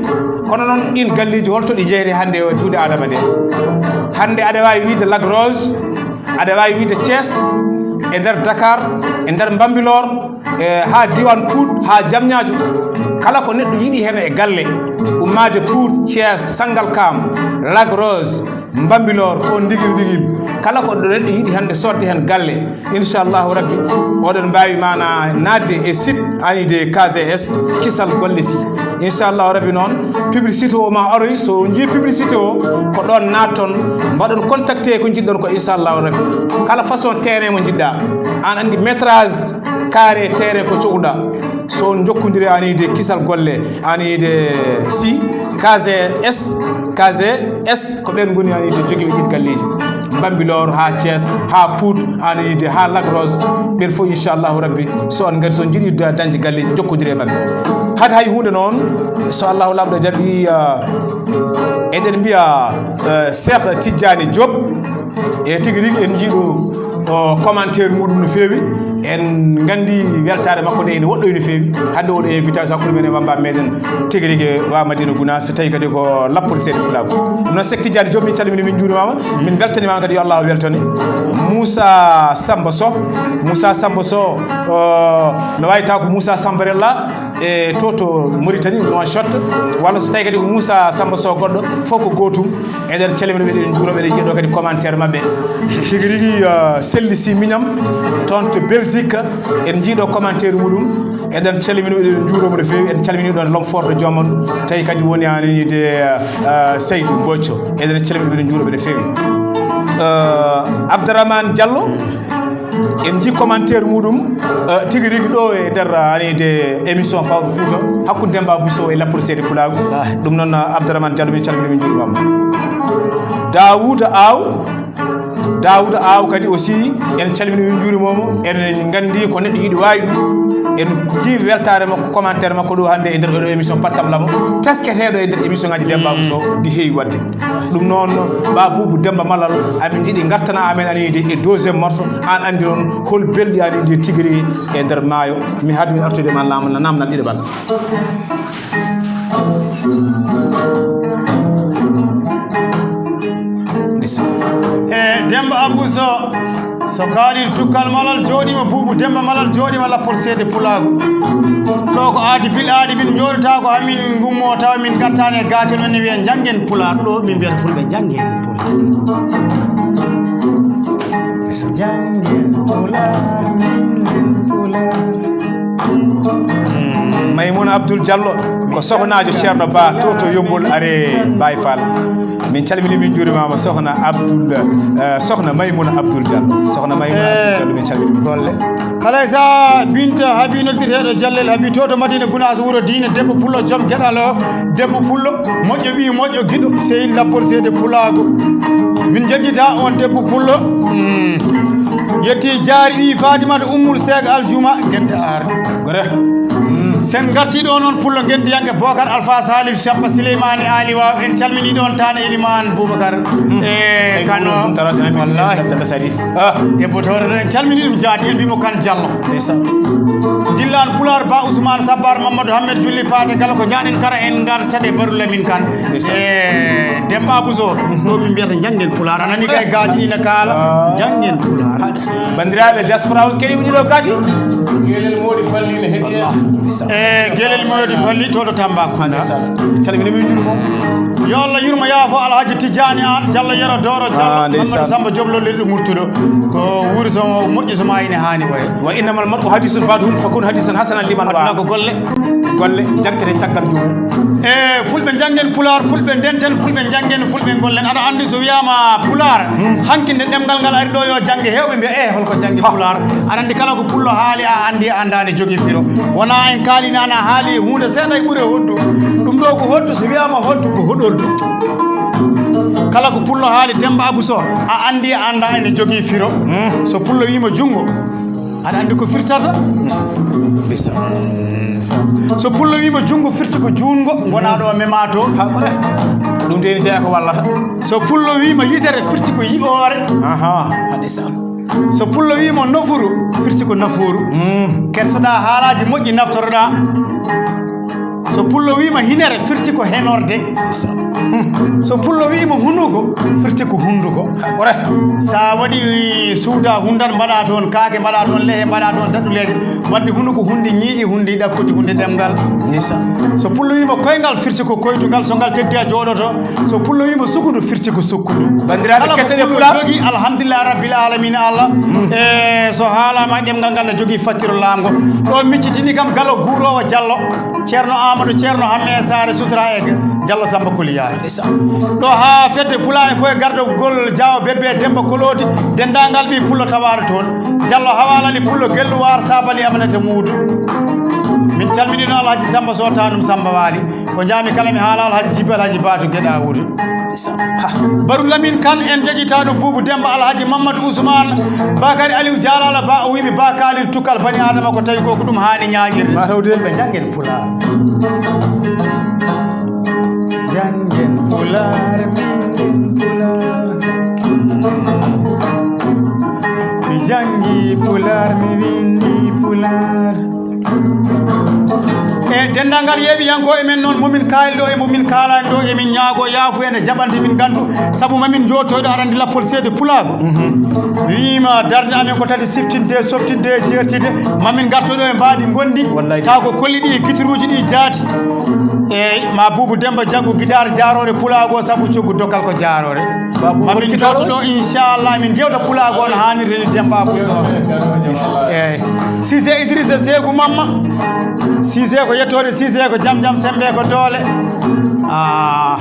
Kono noon, ɗiin galleeji, holto ɗi njeyetee hannde e duunde Adama nde? Hannde aɗa waawi wiyde Lac Rose, aɗa waawi wiyde Thiès, e nder Dakar, e nder Bambilor, e haa diiwaan Pout, haa Diamniadio. Kala ko neɗɗo yiɗi heen e galle, ummaade Pout, Thiès, Sangalkam, Lac Rose, Bambilor, on ndigil ndigil. Kala ko ɗo neɗɗo yiɗi hannde soodde heen galle, inchallahu rabbi, oɗon mbaawi maana naatde e site ani de K G S, kisal golle si. Inchallahu rabbi noon, publicité o ma aroy, so njii publicité o, ko ɗoon naatton, mbaɗon contacté ko njiɗɗon ko, inchallahu rabbi. Kala façon terrain mo njiɗɗa, aan anndi métrage carré terrain ko cohluɗa. So on njokkondiri ani de kisal golle, ani de si, K G S, K G S, ko ɓeen ngoni ani de jogiiɓe ɗiin galleeji. Bambilor haa Thiès, haa Pout, ani de haa Lac Rose, ɓeen fof inchallahu rabbi, so on ngari, so on njiɗi da-, dañde galleeji, njokkondiri e maɓɓe. Hade hay huunde noon, so Allahu Laamɗo jaɓi, ah, eɗen mbiya, eh, Cheikh Tidiane Diop, e tigi rigi en njiiɗo o commentaire muɗum no feewi. En nganndi weltaare makko nde ene woɗɗoy no feewi. Hannde oɗo invitation hakkunde men e wamba meɗen tigi rigi wa Madina Gounass, so tawi kadi ko lappol seeɗa pulaagu. Ɗum noon, Cheikh Tidiane Diop, min calmini, min njuurimaama, min mbeltanimaama kadi, yo Allah weltane. Moussa Samba Sow, Moussa Samba Sow, o, no waawi taw ko Moussa Sambarella, e to, to Mauritanie, Nouakchott, walla so tawi kadi ko Moussa Samba Sow goɗɗo, fof ko gootum. Eɗen calmina ɓe, eɗen njuura ɓe, eɗen njiya ɗo kadi commentaire maɓɓe. Tigi rigi, uh, selli si miñam toon to Belgique, en njiiɗo commentaire muɗum. Eɗen calmina ɓe, eɗen njuura mo no feewi. En calmini ɗon Lomfordo Joomon, tawi kadi woni ani de, uh, Seydou Bocco. Eɗen calmina ɓe, eɗen njuura ɓe no feewi. Uh, Abdourahmane Diallo, en njii commentaire muɗum, eh, tigi rigi ɗo e nder, eh, ani de émission Fawru Fouta, hakkunde Demba Abou Sow e lappol seeɗa pulaagu. Ah. Ɗum noon, eh, Abdourahmane Diallo, min calmini, min njuurimaama. Daouda Aw, Daouda Aw kadi aussi, en calmini, min njuurimaama. En nganndi ko neɗɗo yiɗi waawi ɗum. En njii weltaare makko, commentaire makko ɗo hannde e nder oɗo émission Pattam Lamo, tesketeeɗo e nder émission ngaji Demba Abou Sow, ɗi heewi waɗde. Ɗum noon, Ba Boubou Demba Malal, amin njiɗi ngartana amen ani de e deuxième morceau, aan anndi noon hol belɗi ani de tigi rigi e nder maayo. Mi haadi min artude ma nam-, namdal ɗiɗaɓal. Ndeysan. E Demba Abou Sow. So kaalii tukkal malal jooɗiima, Buubu Demba Malal jooɗiima lappol seede pulaagu. Ɗo ko aadi bil aadi, min njooɗotaa ko amin ngummoo tawa min ngartaani e gaacol men ne wiyee njanngen pulaar. Ɗo min mbiyata fulɓe njanngen pulaar. Njanngen pulaar, njanngen pulaar. Maymouna Abdoul Diallo ko sohnaajo Ceerno Ba to, to Yommbol, are Baye Fall. Min calmini, min njuurimaama, sohna Abdoul, eh, sohna Maymouna Abdoul Diallo. Sohna Maymouna Abdoul Diallo, min calmini, min golle. Kala e sahaa, Binta Habi nodditeeɗo Jallel Habi to, to Madina Gunaas, wuro diine, debbo pullo, joom geɗal o, debbo pullo, moƴƴo ɓii, moƴƴo giɗo, sehil lappol seede pulaagu. Min njejjita on debbo pullo. Mm. Yetti jaari ɓii Fatimata Ummul Seek Aljuma, Genta Ar. Gore. Mm. Sen ngartii ɗo noon, pullo ngenndiyanke Bocar Alpha Salif Samba Souleymane Ali Waw, en calminii ɗoon Tane Elimane Boubacar. E Kano. Wallahi. Debbo toore ɗo, en calminii ɗum jaati, en mbiimo Kan Diallo. Ndillaan Pulaar Ba Ousmane Sabbar Mamadou Hammed Julli Paate Galo ko njaaɗen kara en ngartat e Barou Lamine Kane. E Demba Bousso, ɗo min mbiyata njanngen Pulaar. A nani kay gaaji ɗi na kaala, njanngen Pulaar. Banndiraaɓe diaspora on keɗii ɗiɗo gaaji. Geelel moodi falli ne heɗi. E geelel moodi falli to to Tambacounda. Calmini min juuɗo. Yo Allah yurmo yaafo Alhaji Tijani An, Diallo Yero Doro Diallo, Mamadou Samba Diop Lolirɗo Murtuɗo. Ko wuuri so moƴƴi so maayi ne haani waye. Wa innamal mar'u hadisun ba'dahu fakun hadisan hasanan liman wa. Aduna ko golle. Golle jangtete caggal jumum. E fulɓe njanngen Pulaar, fulɓe ndenten, fulɓe njanngen, fulɓe ngollen. Aɗa anndi so wiyaama Pulaar, hanki nde ɗemngal ngal ari ɗo yo jannge, heewɓe mbiya, "Eh, holko jannge Pulaar?" Aɗa anndi kala ko pullo haali a anndi, a anndaani jogii firo. Wonaa en kaalinaani a haali huunde seeɗa e ɓure hoɗdu. Ɗum ɗo ko hoɗdu, so wiyaama hoɗdu ko hoɗordu. Kala ko pullo haali Demba Abou Sow, a anndi a anndaa ene jogii firo. So pullo wiima junngo, aɗa anndi ko firtata? Bisa. So pullo wiima junngo firti ko juungo, ngonaa ɗo mema to. Ha, ɓure. Ɗum teni jeyaa ko wallata. So pullo wiima yitere firti ko yi'oore. Aha, haɗi san. So pullo wiima nofuru firti ko nafooru. Mm. Kettoɗaa haalaaji moƴƴi naftoroɗaa. So pullo wiima hinere firti ko henorde. Ndeysaan. So pullo wiima hunuko firti ko hunduko. Ha, ɓure. Sa waɗi suuda hundat mbaɗa toon kaake, mbaɗa toon lehe, mbaɗa toon daɗɗu leeje. Wadde hunuko hundi ñiiƴi, hundi ɗakkudi, hundi ɗemngal. Ndeysaan. So pullo wiima koyngal firti ko koytungal, so ngal teddi a jooɗoto. So pullo wiima sukundu firti ko sukkundu. Banndiraaɓe, kala ko kettane pullo Pulaar. Jogi, alhamdulillah rabbil alamina Allah. Mm. E so haalama ɗemngal ngal ne jogii fattiro laamgo. Ɗo miccitini kam Galo guuroowo Diallo, Ceerno Amadou, Ceerno Hamme Saare Sutra e Diallo Samba Koliyaari. Ɗo haa fedde Fulaaɓe fof e gardagol Jaawo Bebbe Demba Koloodi, denndaangal ɓii pullo tawaare toon. Diallo Hawaalali pullo Gelluwaar Saabali Aminata Muudu. Min calminino Alhaji Samba Sow Tanum Samba Waali. Ko njaami kala mi haala Alhaji Jibi Alhaji Baatu Geɗa Wuudu. Baru Lamin Kan en jejjitaano Buubu Demba Alhaji Mamadou Ousmane Bakary Aliou Dialala Ba o wiimi Ba Kalir Tukkal bani Adama ko tawi ko ko ɗum haani ñaaƴirde. Ma taw de. Ɓe njanngen Pulaar. Njanngen Pulaar, min Pulaar. Mi janngi Pulaar, mi winndi Pulaar. E denndaangal yeeɓiyankooɓe men noon, momin kaali ɗo e momin kaalaani ɗo, emin ñaagoo yaafuya nde jaɓante min nganndu, sabu mamin njooɗtoyɗo aɗa anndi lappol seede pulaagu. Mi wiima darnde amen ko tati siftinde, softinde, jeertide, mamin ngartoy ɗo e mbaadi ngonndi. Wallaay taw ko kolli ɗi, gitiruuji ɗi jaati. Eey, ma Buubu Demba jaggu gitaar jaaroore pulaagu o, sabu coggu dokkal ko jaaroore. Mamin ngartu ɗo, inchallah, min njewta pulaagu o no haanirta ni Demba Abou Sow. Eey. Sise Idrissa Seeku Mamma. Sise ko yettoode, Sise ko jam jam, sembe ko doole. Ah.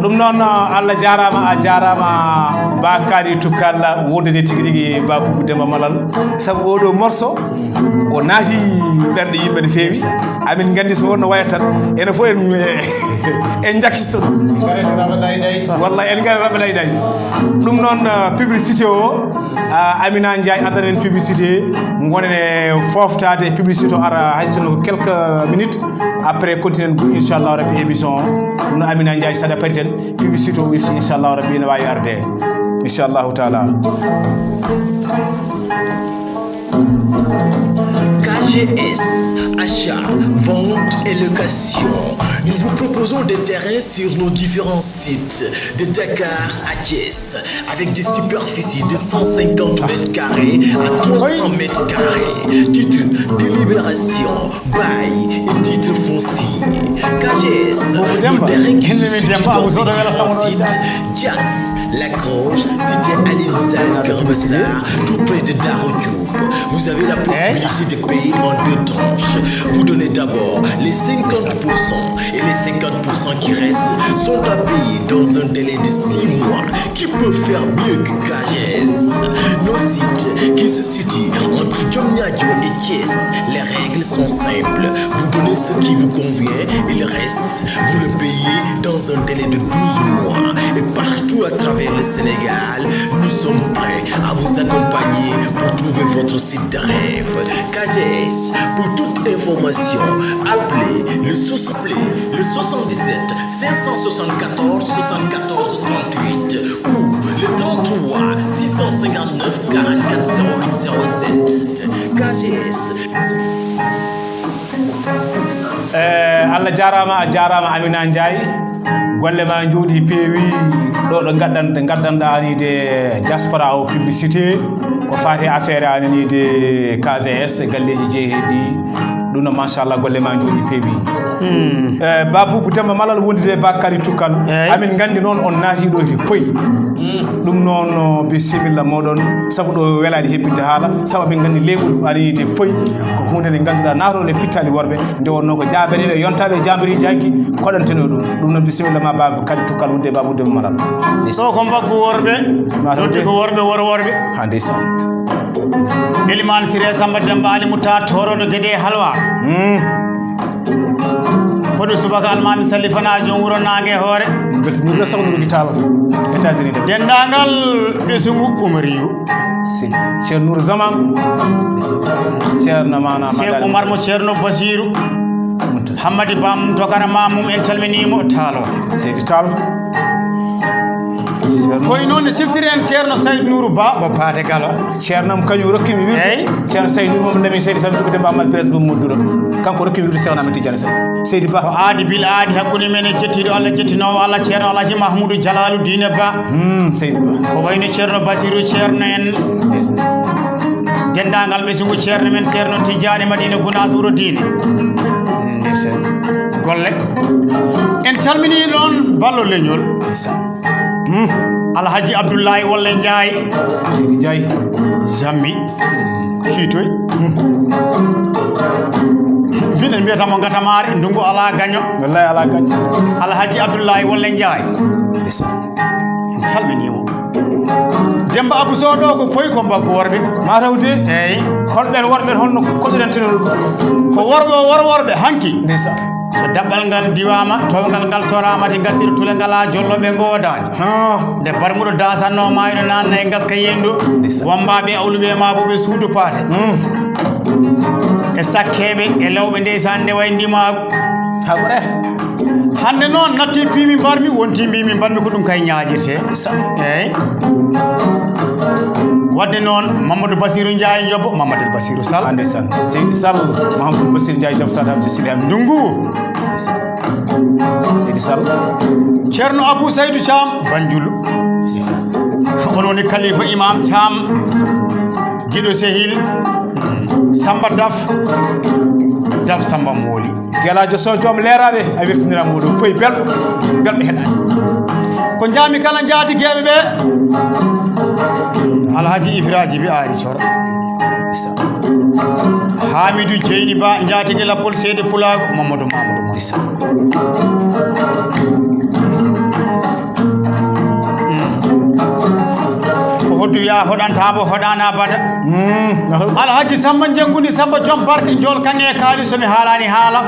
Ɗum noon, Allah jaaraama, a jaaraama, Bakary Tukkal, wonde tigi rigi Ba Buubu Demba Malal. Sabu oɗo morceau, o naati ɓerɗe yimɓe no feewi. Amin nganndi so wonno wayata tan, enen fof en, en njakkisto ɗum. Wallay, en ngara raɓa ɗay ɗay. Ɗum noon, uh, publicité o, uh, Amina Ndiaye addan en publicité, ngonen e foftaade e publicité o ara hay sinno ko quelques minutes. Après, continuen, inchallah rabbi, émission o. Ɗum no Amina Ndiaye saɗa pariten, publicité o aussi, inchallah rabbi, ene waawi arde. Inchallahu taala. K G S, achat, vente et location. Nous vous proposons des terrains sur nos différents sites de Dakar à Thiès, avec des superficies de cent cinquante mètres carrés à trois cents mètres carrés. Titre délibération, bail et titre foncier. K G S, nos terrains qui se situent dans ces différents sites. Dias, La Croche, cité Aline Sall, Keur Massar, tout près de Darou Diouf. Vous avez la possibilité de payer en deux tranches. Vous donnez d'abord les cinquante pour cent et les cinquante pour cent qui restent sont à payer dans un délai de six mois. Qui peut faire mieux que K G S? Nos sites qui se situent entre Diamniadio et Thiès. Les règles sont simples. Vous donnez ce qui vous convient et le reste, Vous le payez dans un délai de douze mois. Et partout à travers le Sénégal, nous sommes prêts à vous accompagner pour trouver votre site de rêve. K G S, pour toute information, appelez le soixante, le soixante-dix-sept cinq cent soixante-quatorze soixante-quatorze trente-huit ou le trente-trois six cent cinquante-neuf quarante-quatre zéro huit zéro sept. K G S. Eh, Allah jaaraama, a jaaraama Amina Ndiaye. Golle ma njooɗi peewi. Ɗo ɗo ngaddan ngaddanɗa anide diaspora o publicité ko faati affaire ananide K G S e galleji jeeheɗi. Ɗum no machallah golle ma njooɗi peewi. Eh, Ba Boubou Demba Malal wondude e Ba Kali Tukkal. Amin nganndi noon on naati ɗo ete poyi. Ɗum noon bisimilla moɗon sabu ɗo welaade hebbinde haala sabu amin nganndi leeɓol ananide poyi. Ko huunde nde ngannduɗaa naatoo nde pittaali worɓe nde wonnoo ko jaabereeɓe yontaaɓe e jaambiriiji hanki koɗantenoo ɗum. Ɗum noon bisimilla ma Ba Kali Tukkal wondude e Ba Boubou Demba Malal. Ɗo ko mbaggu worɓe. Noddi ko worɓe wor worɓe. Ha ndeysan. Elimane Siré Samba Demba Ali Mouta toroɗo gueɗe halwa. Koɗo subaka almami salli fana joom wuro nangue e hoore. Beltinirɗo sawnuru guital États-Unis de. Dendagal ɓesugu Umariyu. Seydi Ceerno Nour Zaman. Ceerno Mana Cheikh Madani. Umar mo Ceerno Basiru. Hammadi Bam Tokara Mamum en calminimo Talo. Seydi Talo. Koye noon ne siftiri en Ceerno Sayd Nouru Ba mo Paate Galo. Ceerno am kañum rokkimi wirde. Eyi. Ceerno Sayd Nouru Mom Lami Seydi Sall Dugu Demba Amal Bres Bum Mudduɗo. Kanko rokkimi wirde Ceerno Amadou Tidiane Sall. Seydi Ba. Ko aadi bil aadi hakkunde men e jettiiɗo Allah jettinoowo Allah Ceerno Alhaji Mahmoudou Jalaalu Diine Ba. Hmm, Seydi Ba. Ko wayno Ceerno Basiru Ceerno en. Denndaangal ɓesngu Ceerno men Ceerno Tijjaani Madiina Gunaas wuro diine. Ndeysan. Golle. En calminii ɗoon ballo leñol. Ndeysan. Alhaji Abdullahi Wolle Njaay. Seydi Njaay. Zambi. Kiitoy. Mbiɗen mbiyata mo ngatamaare, ndungu alaa gaño. Wallahi alaa gaño. Alhaji Abdullahi Wolle Njaay. Ndeysan. En calminii mo. Demba Abou Sow ɗo ko poyi ko mbaggu worɓe. Mataw de. Eyi. Holɓen worɓe holno koɗirantinoo ɗum? Ko worɓe o wor worɓe hanki. Ndeysan. So daɓɓal ngal diwaama, towngal ngal soraama, de ngartiri tule ngalaa, jolloɓe ngoodaani. Nde barmuɗo daasannoo maayno naanna e ngaska yeendu, wammbaaɓe awluɓe e maabo ɓe suudu paate. E sakkeeɓe e lawɓe ndeysaan nde way ndimaagu. Haɓre. Hannde noon natti piimi mbarmi, wonti mbiimi mbarmi ko ɗum kay ñaaƴirte. Eeyi. Wadde noon Mamadou Basirou Ndiaye Ndiobbo, Mamadou Basirou Sall. Ande Sall. Seydi Sall, Mahamadou Basir Ndiaye Joom Sadam Sidi Hamidou. Ndungu. Seydi Sall. Ceerno Abou Saydou Thiam Banjulu. On woni Khalifa Imam Thiam. Giɗo Sehil. Samba Daf. Daf Samba Mooli. Gelaajo Sow joom leeraaɓe a weltiniraama oɗo poyi belɗo belɗo heɗaade. Ko njaami kala njaatigeeɓe ɓe. Alhaji Ifra Jibi Aari Coro. Hamidou Jeyni Ba njaatige lappol seede pulaagu Mamadou Mamadou Moussa. Ko hoddu wiya hoɗanta mbo hoɗana bada. Alhaji Samba Jenguni Samba Joom Barke Njool Kaŋŋe e Kaali so mi haalani haala.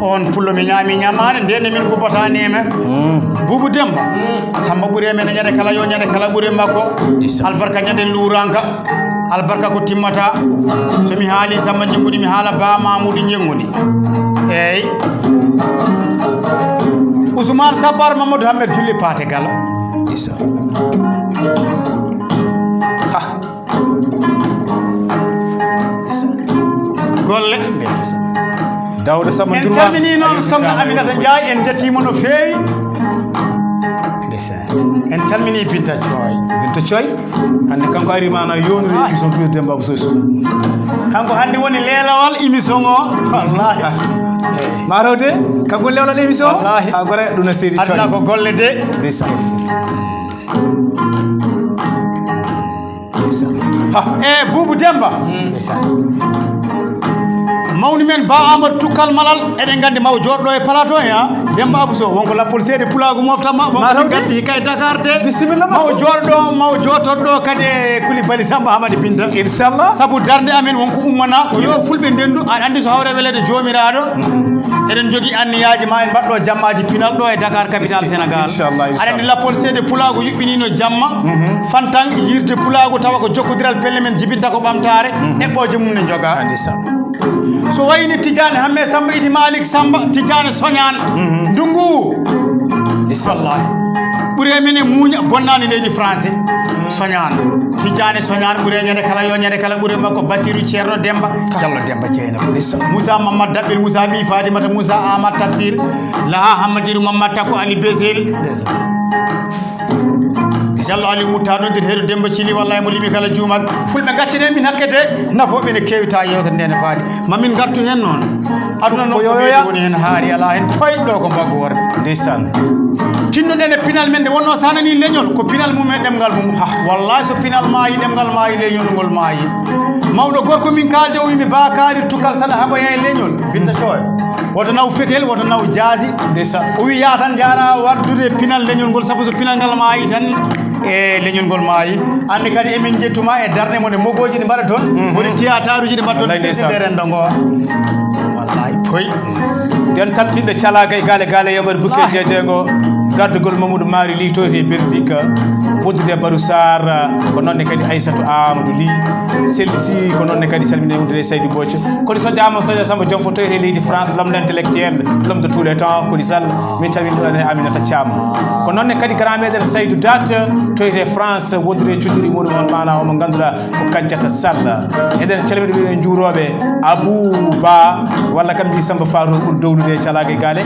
On pullo mi ñaami ñamaare nden min gubbata neema. Bubu Demba. Samba ɓure men ñande kala yo ñande kala ɓure makko. Albarka ñande luranka. Albarka ko timmata. So mi haali Samba Jenguni mi haala Ba Mamudu Jenguni. Eyi. Ousmane Sabar Mamadou Hammed Julli Pate Galo. Isa. Ha. Isa. Golle. Isa. Dawda Samba en calmini noon Songa Aminata Ndiaye, en njettiima no feewi. Ndeysan. En calmini Binta Coy. Binta Coy. Hannde kanko ari mana yonri émission tuude Demba Abou Sow Sow. Kanko hannde woni leelawal émission o. Wallahi. Marode kanko leelawal émission. Wallahi. Ha gore ɗum na Seydi Coy. Aduna ko golle de. Ndeysan. Ndeysan. Ha. E Bubu Demba. Mawni men Ba Amadou Tukkal Malal, eɗen nganndi mawo jooɗɗo e plateau he, ha? Demba Abou Sow, wonko lappol seede pulaagu mofta ma, wonko Mataw de. Gatti hikka e Dakar de. Bisimilla, mawo jooɗɗo, mawo jootorɗo kadi e Koulibaly Samba Hamadi Binta. Inchallah. Sabu darnde amen wonko ummana, ko yo fulɓe ndendu, aɗa anndi so hawre weleede joomiraaɗo. Eɗen jogii anniyaaji ma en mbaɗɗo jammaaji pinal ɗo e Dakar, capitale Sénégal. Inchallah, inchallah. Aɗa anndi lappol seede pulaagu yuɓɓiniino jamma, fantan yirde pulaagu tawa ko jokkodiral pelle men jibinta ko ɓamtaare, eɓɓooje mum ne njoga. Ndeysaan. So wayni Tidiane Hamme Samba Idi Malik Samba Tidiane Soñaan. Ndungu. Wallahi. Ɓure men e muuña bonnaani leydi France. Soñaan. Tidiane Soñaan ɓure ñande kala yo ñande kala ɓure makko Basiru Ceerno Demba. Jallo Demba Jeynaba. Moussa Mamadou Daɓɓel Moussa ɓii Fatimata Moussa Amadou Tafsir. Laha Hammadiru Mamadou Takko Ali Besel. Jallo Aliou Mutta noddirteeɗo Demba Cili, wallahi mo limi kala juumat. Fulɓe gaccane min hakkete, nafooɓe ne keewi ta yewtere nde ne faadi. Ma min ngartu heen noon. Aduna noon ko yoyoya woni heen haari alaa heen toy ɗo ko mbaggu worɓe. Ndeysaan. Tinno ɗen e pinal men nde wonno sanani leñol ko pinal mum e ɗemngal mum. Ha, wallahi so pinal maayi ɗemngal maayi leñol ngol maayi. Mawɗo gorko min kaalde o wimi bakari tukal saɗa haɓoya e leñol. Binta cooya. Woto naw fetel, woto naw jaasi. Ndeysaan. O wi ya tan jaara wardude pinal leñol ngol sabu so pinal ngal maayi tan e leñol ngol maayi. Anndi kadi emin njettuma e darnde mon e mogooji ɗi mbaɗa toon. Woni tiyataruji ɗi mbaɗa toon. Wallay ndeysaan. Fitinde rendo ngo. Wallahi poy. Dental ɓiɓɓe calaga e gaale gaale yamar bukke jeejengo. Gardugol Mamadou Mari Ly to e Belgique. Wondude Barou Sarr, ko noon ne kadi Aissatou Amadou Ly. Selli si ko noon ne kadi salmine wondude Saydou Mbodj. Koni sojaama soja Samba Joom fof toyre leydi France, l'homme l'intellectuel, l'homme de tous les temps, Koli Sall. Min calmini ɗo ene Aminata Thiam. Ko noon ne kadi grand maître Saydou Dat, toyre France, wondude cudduri muɗum on maana omo ngannduɗaa ko Kajjata Sall. Eɗen calmini ɓe en juurooɓe Abou Ba, walla kam mbi Samba Fatou ɓuri dowlude e calaga e gaale.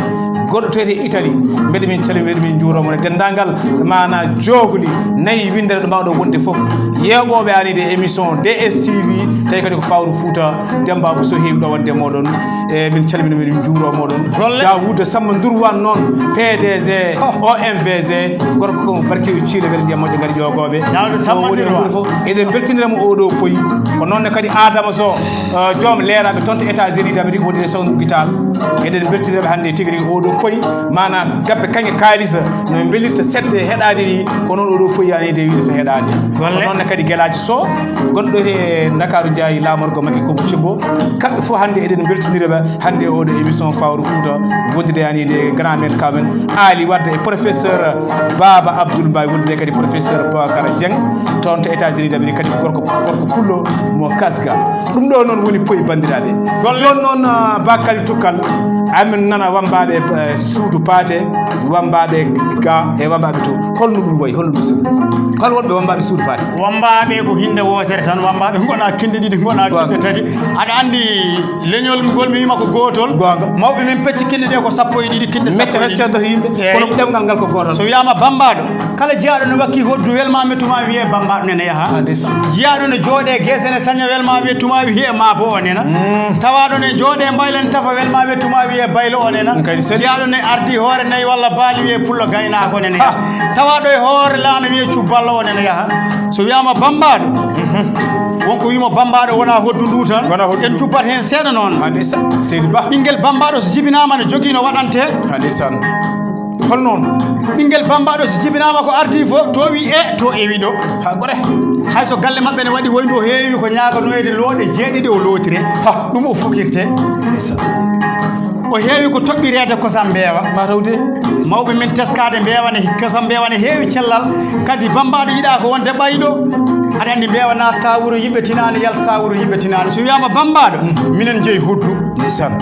Goɗɗo toyre Italie, mbeɗa min calmini, mbeɗa min juuroo mo e denndaangal maana joogli nayi winndere ɗo mbaawɗo wonde fof. Yeeɓooɓe aniide émission D S T V, tawi kadi ko Fawru Fouta, Demba Abou Sow heewi ɗo wonde e mooɗon. E min calmina, min njuuroo mooɗon. Golle. Daouda Samba Ndourwane noon, P D G O M V G, gorko ko barkeejo ciile weɗe ndiyam moƴƴo ngari ƴoogooɓe. Daouda Samba Ndourwane. Fof, eɗen mbeltinira mo oɗo poyi. Ko noon ne kadi Adama Sow, eh, joom leeraaɓe toon to États-Unis d'Amérique, wonde e Sawnduru Guitar. Eɗen mbeltinira ɓe hannde tigi rigi oɗo poyi, maana gabbe kaŋŋe kaalisa no mbelirta sedde heɗaade ni, ko noon oɗo poyi yani de wiɗata heɗaade. Golle. Ko noon ne kadi Gelaaji Sow, gonɗo e Ndakaaru Njaay laamorgo Makki Kumba Cimbo. Kamɓe fof hannde eɗen mbeltinira ɓe hannde e oɗo émission Fawru Fouta, wondude yani de grand maître kamen Ali Wadde e professeur Baba Abdoul Mbaye, wondude kadi professeur Boubacar Dieng, toon to États-Unis d'Amérique kadi gorko, gorko pullo mo Kasga. Ɗum ɗo noon woni poyi banndiraaɓe. Golle. Jooni noon, ah, Bakary Tukkal, amin nana wambaaɓe, eh, suudu paate, wambaaɓe ga e wambaaɓe to. Holno ɗum wayi, holno ɗum sifri? Hol wonɓe wambaaɓe suudu paate? Wambaaɓe ko hinde wootere tan, wambaaɓe ngona kinde ɗiɗi, ngona kinde tati. Aɗa anndi leñol ngol mi wima ko gootol. Goonga. Mawɓe men pecci kinde ɗe ko sappo e ɗiɗi, kinde sappo e ɗiɗi. Mecca feccanta yimɓe, eey, kono ɗemngal ngal ko gootol. So wiyama bambaaɗo, kala jiyaaɗo ne wakki hoddu welma mi tuma wiye bambaaɗo nena yaha. Ah, ndeysaan. Jiyaaɗo ne jooɗe geese ne saña welma wiye tuma wiye maabo o nena. Mm. Tawaaɗo ne jooɗe mbaylo ne tafa welma wiye tuma wiye baylo o nena. Ɗum kadi seli. Jiyaaɗo ne ardi hoore nayi walla baali wiye pullo gaynaako nena yaha. Ha. Tawaaɗo e hoore laana wiye cubballo o nena yaha. So wiyama bambaaɗo, mhm, wonko wimo bambaaɗo wona hoddu ndu tan. Wona hoddu ndu. En cubbat heen seeɗa noon. Ha, ndeysaan. Seydi Ba. Ɓinngel bambaaɗo so jibinaama ne jogii no waɗante. Ha, ndeysaan. Hol noon? Ɓinngel bambaaɗo so jibinaama ko ardi fof, to wi e, to ewi ɗo. Ha, gore. Hay so galle maɓɓe ne waɗi woyndu, o heewi ko ñaaganoyde looɗe jeeɗiɗi o lootire. Ha. Ɗum o fukirte. Ndeysaan. O heewi ko toɓɓireede kosam mbeewa. Ma tawde. Mawɓe men teskaade mbeewa ne, kosam mbeewa ne heewi cellal. Kadi bambaaɗo yiɗaa ko wonde ɓayɗo. Aɗa anndi mbeewa naatata wuro yimɓe tinaani, yaltata wuro yimɓe tinaani. So wiyaama bambaaɗo, mm, minen jeyi hoddu. Ndeysaan.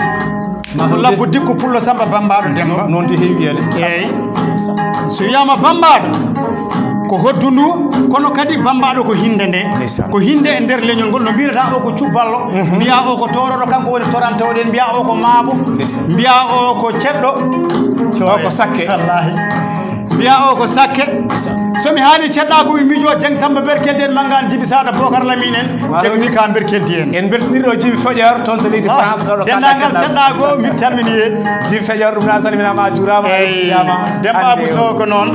Ma ko labbo dikko pullo Samba bambaaɗo Demba. Noon de heewi wiyede. Eeyi. So wiyaama bambaaɗo, ko hoddu ndu, kono kadi bambaaɗo ko hinde nde. Ndeysaan. Ko hinde e nder leñol ngol, no mbiyata o ko cubballo, mhm, mbiya o ko tooroɗo, kanko woni torante o ɗen, mbiya o ko maabo, ndeysaan, mbiya o ko ceɗɗo. O ko sakke. Wallaahi. Mbiya o ko Sakke. So mi haali ceɗɗaagu, mi miijo Jeng Samba Berkeldi en, Manngaan Jibi Saada Bokar Lamin en. Jeng mi ka Berkeldi en. En mbeltinirii ɗo Jibi Feƴar, toon to leydi France, ɗo, ɗo kala denndaangal ceɗɗaagu, min calminii en. Jibi Feƴar, ɗum na salminaama, a juuraama, a juuraama. Demba Abu Sow ko noon.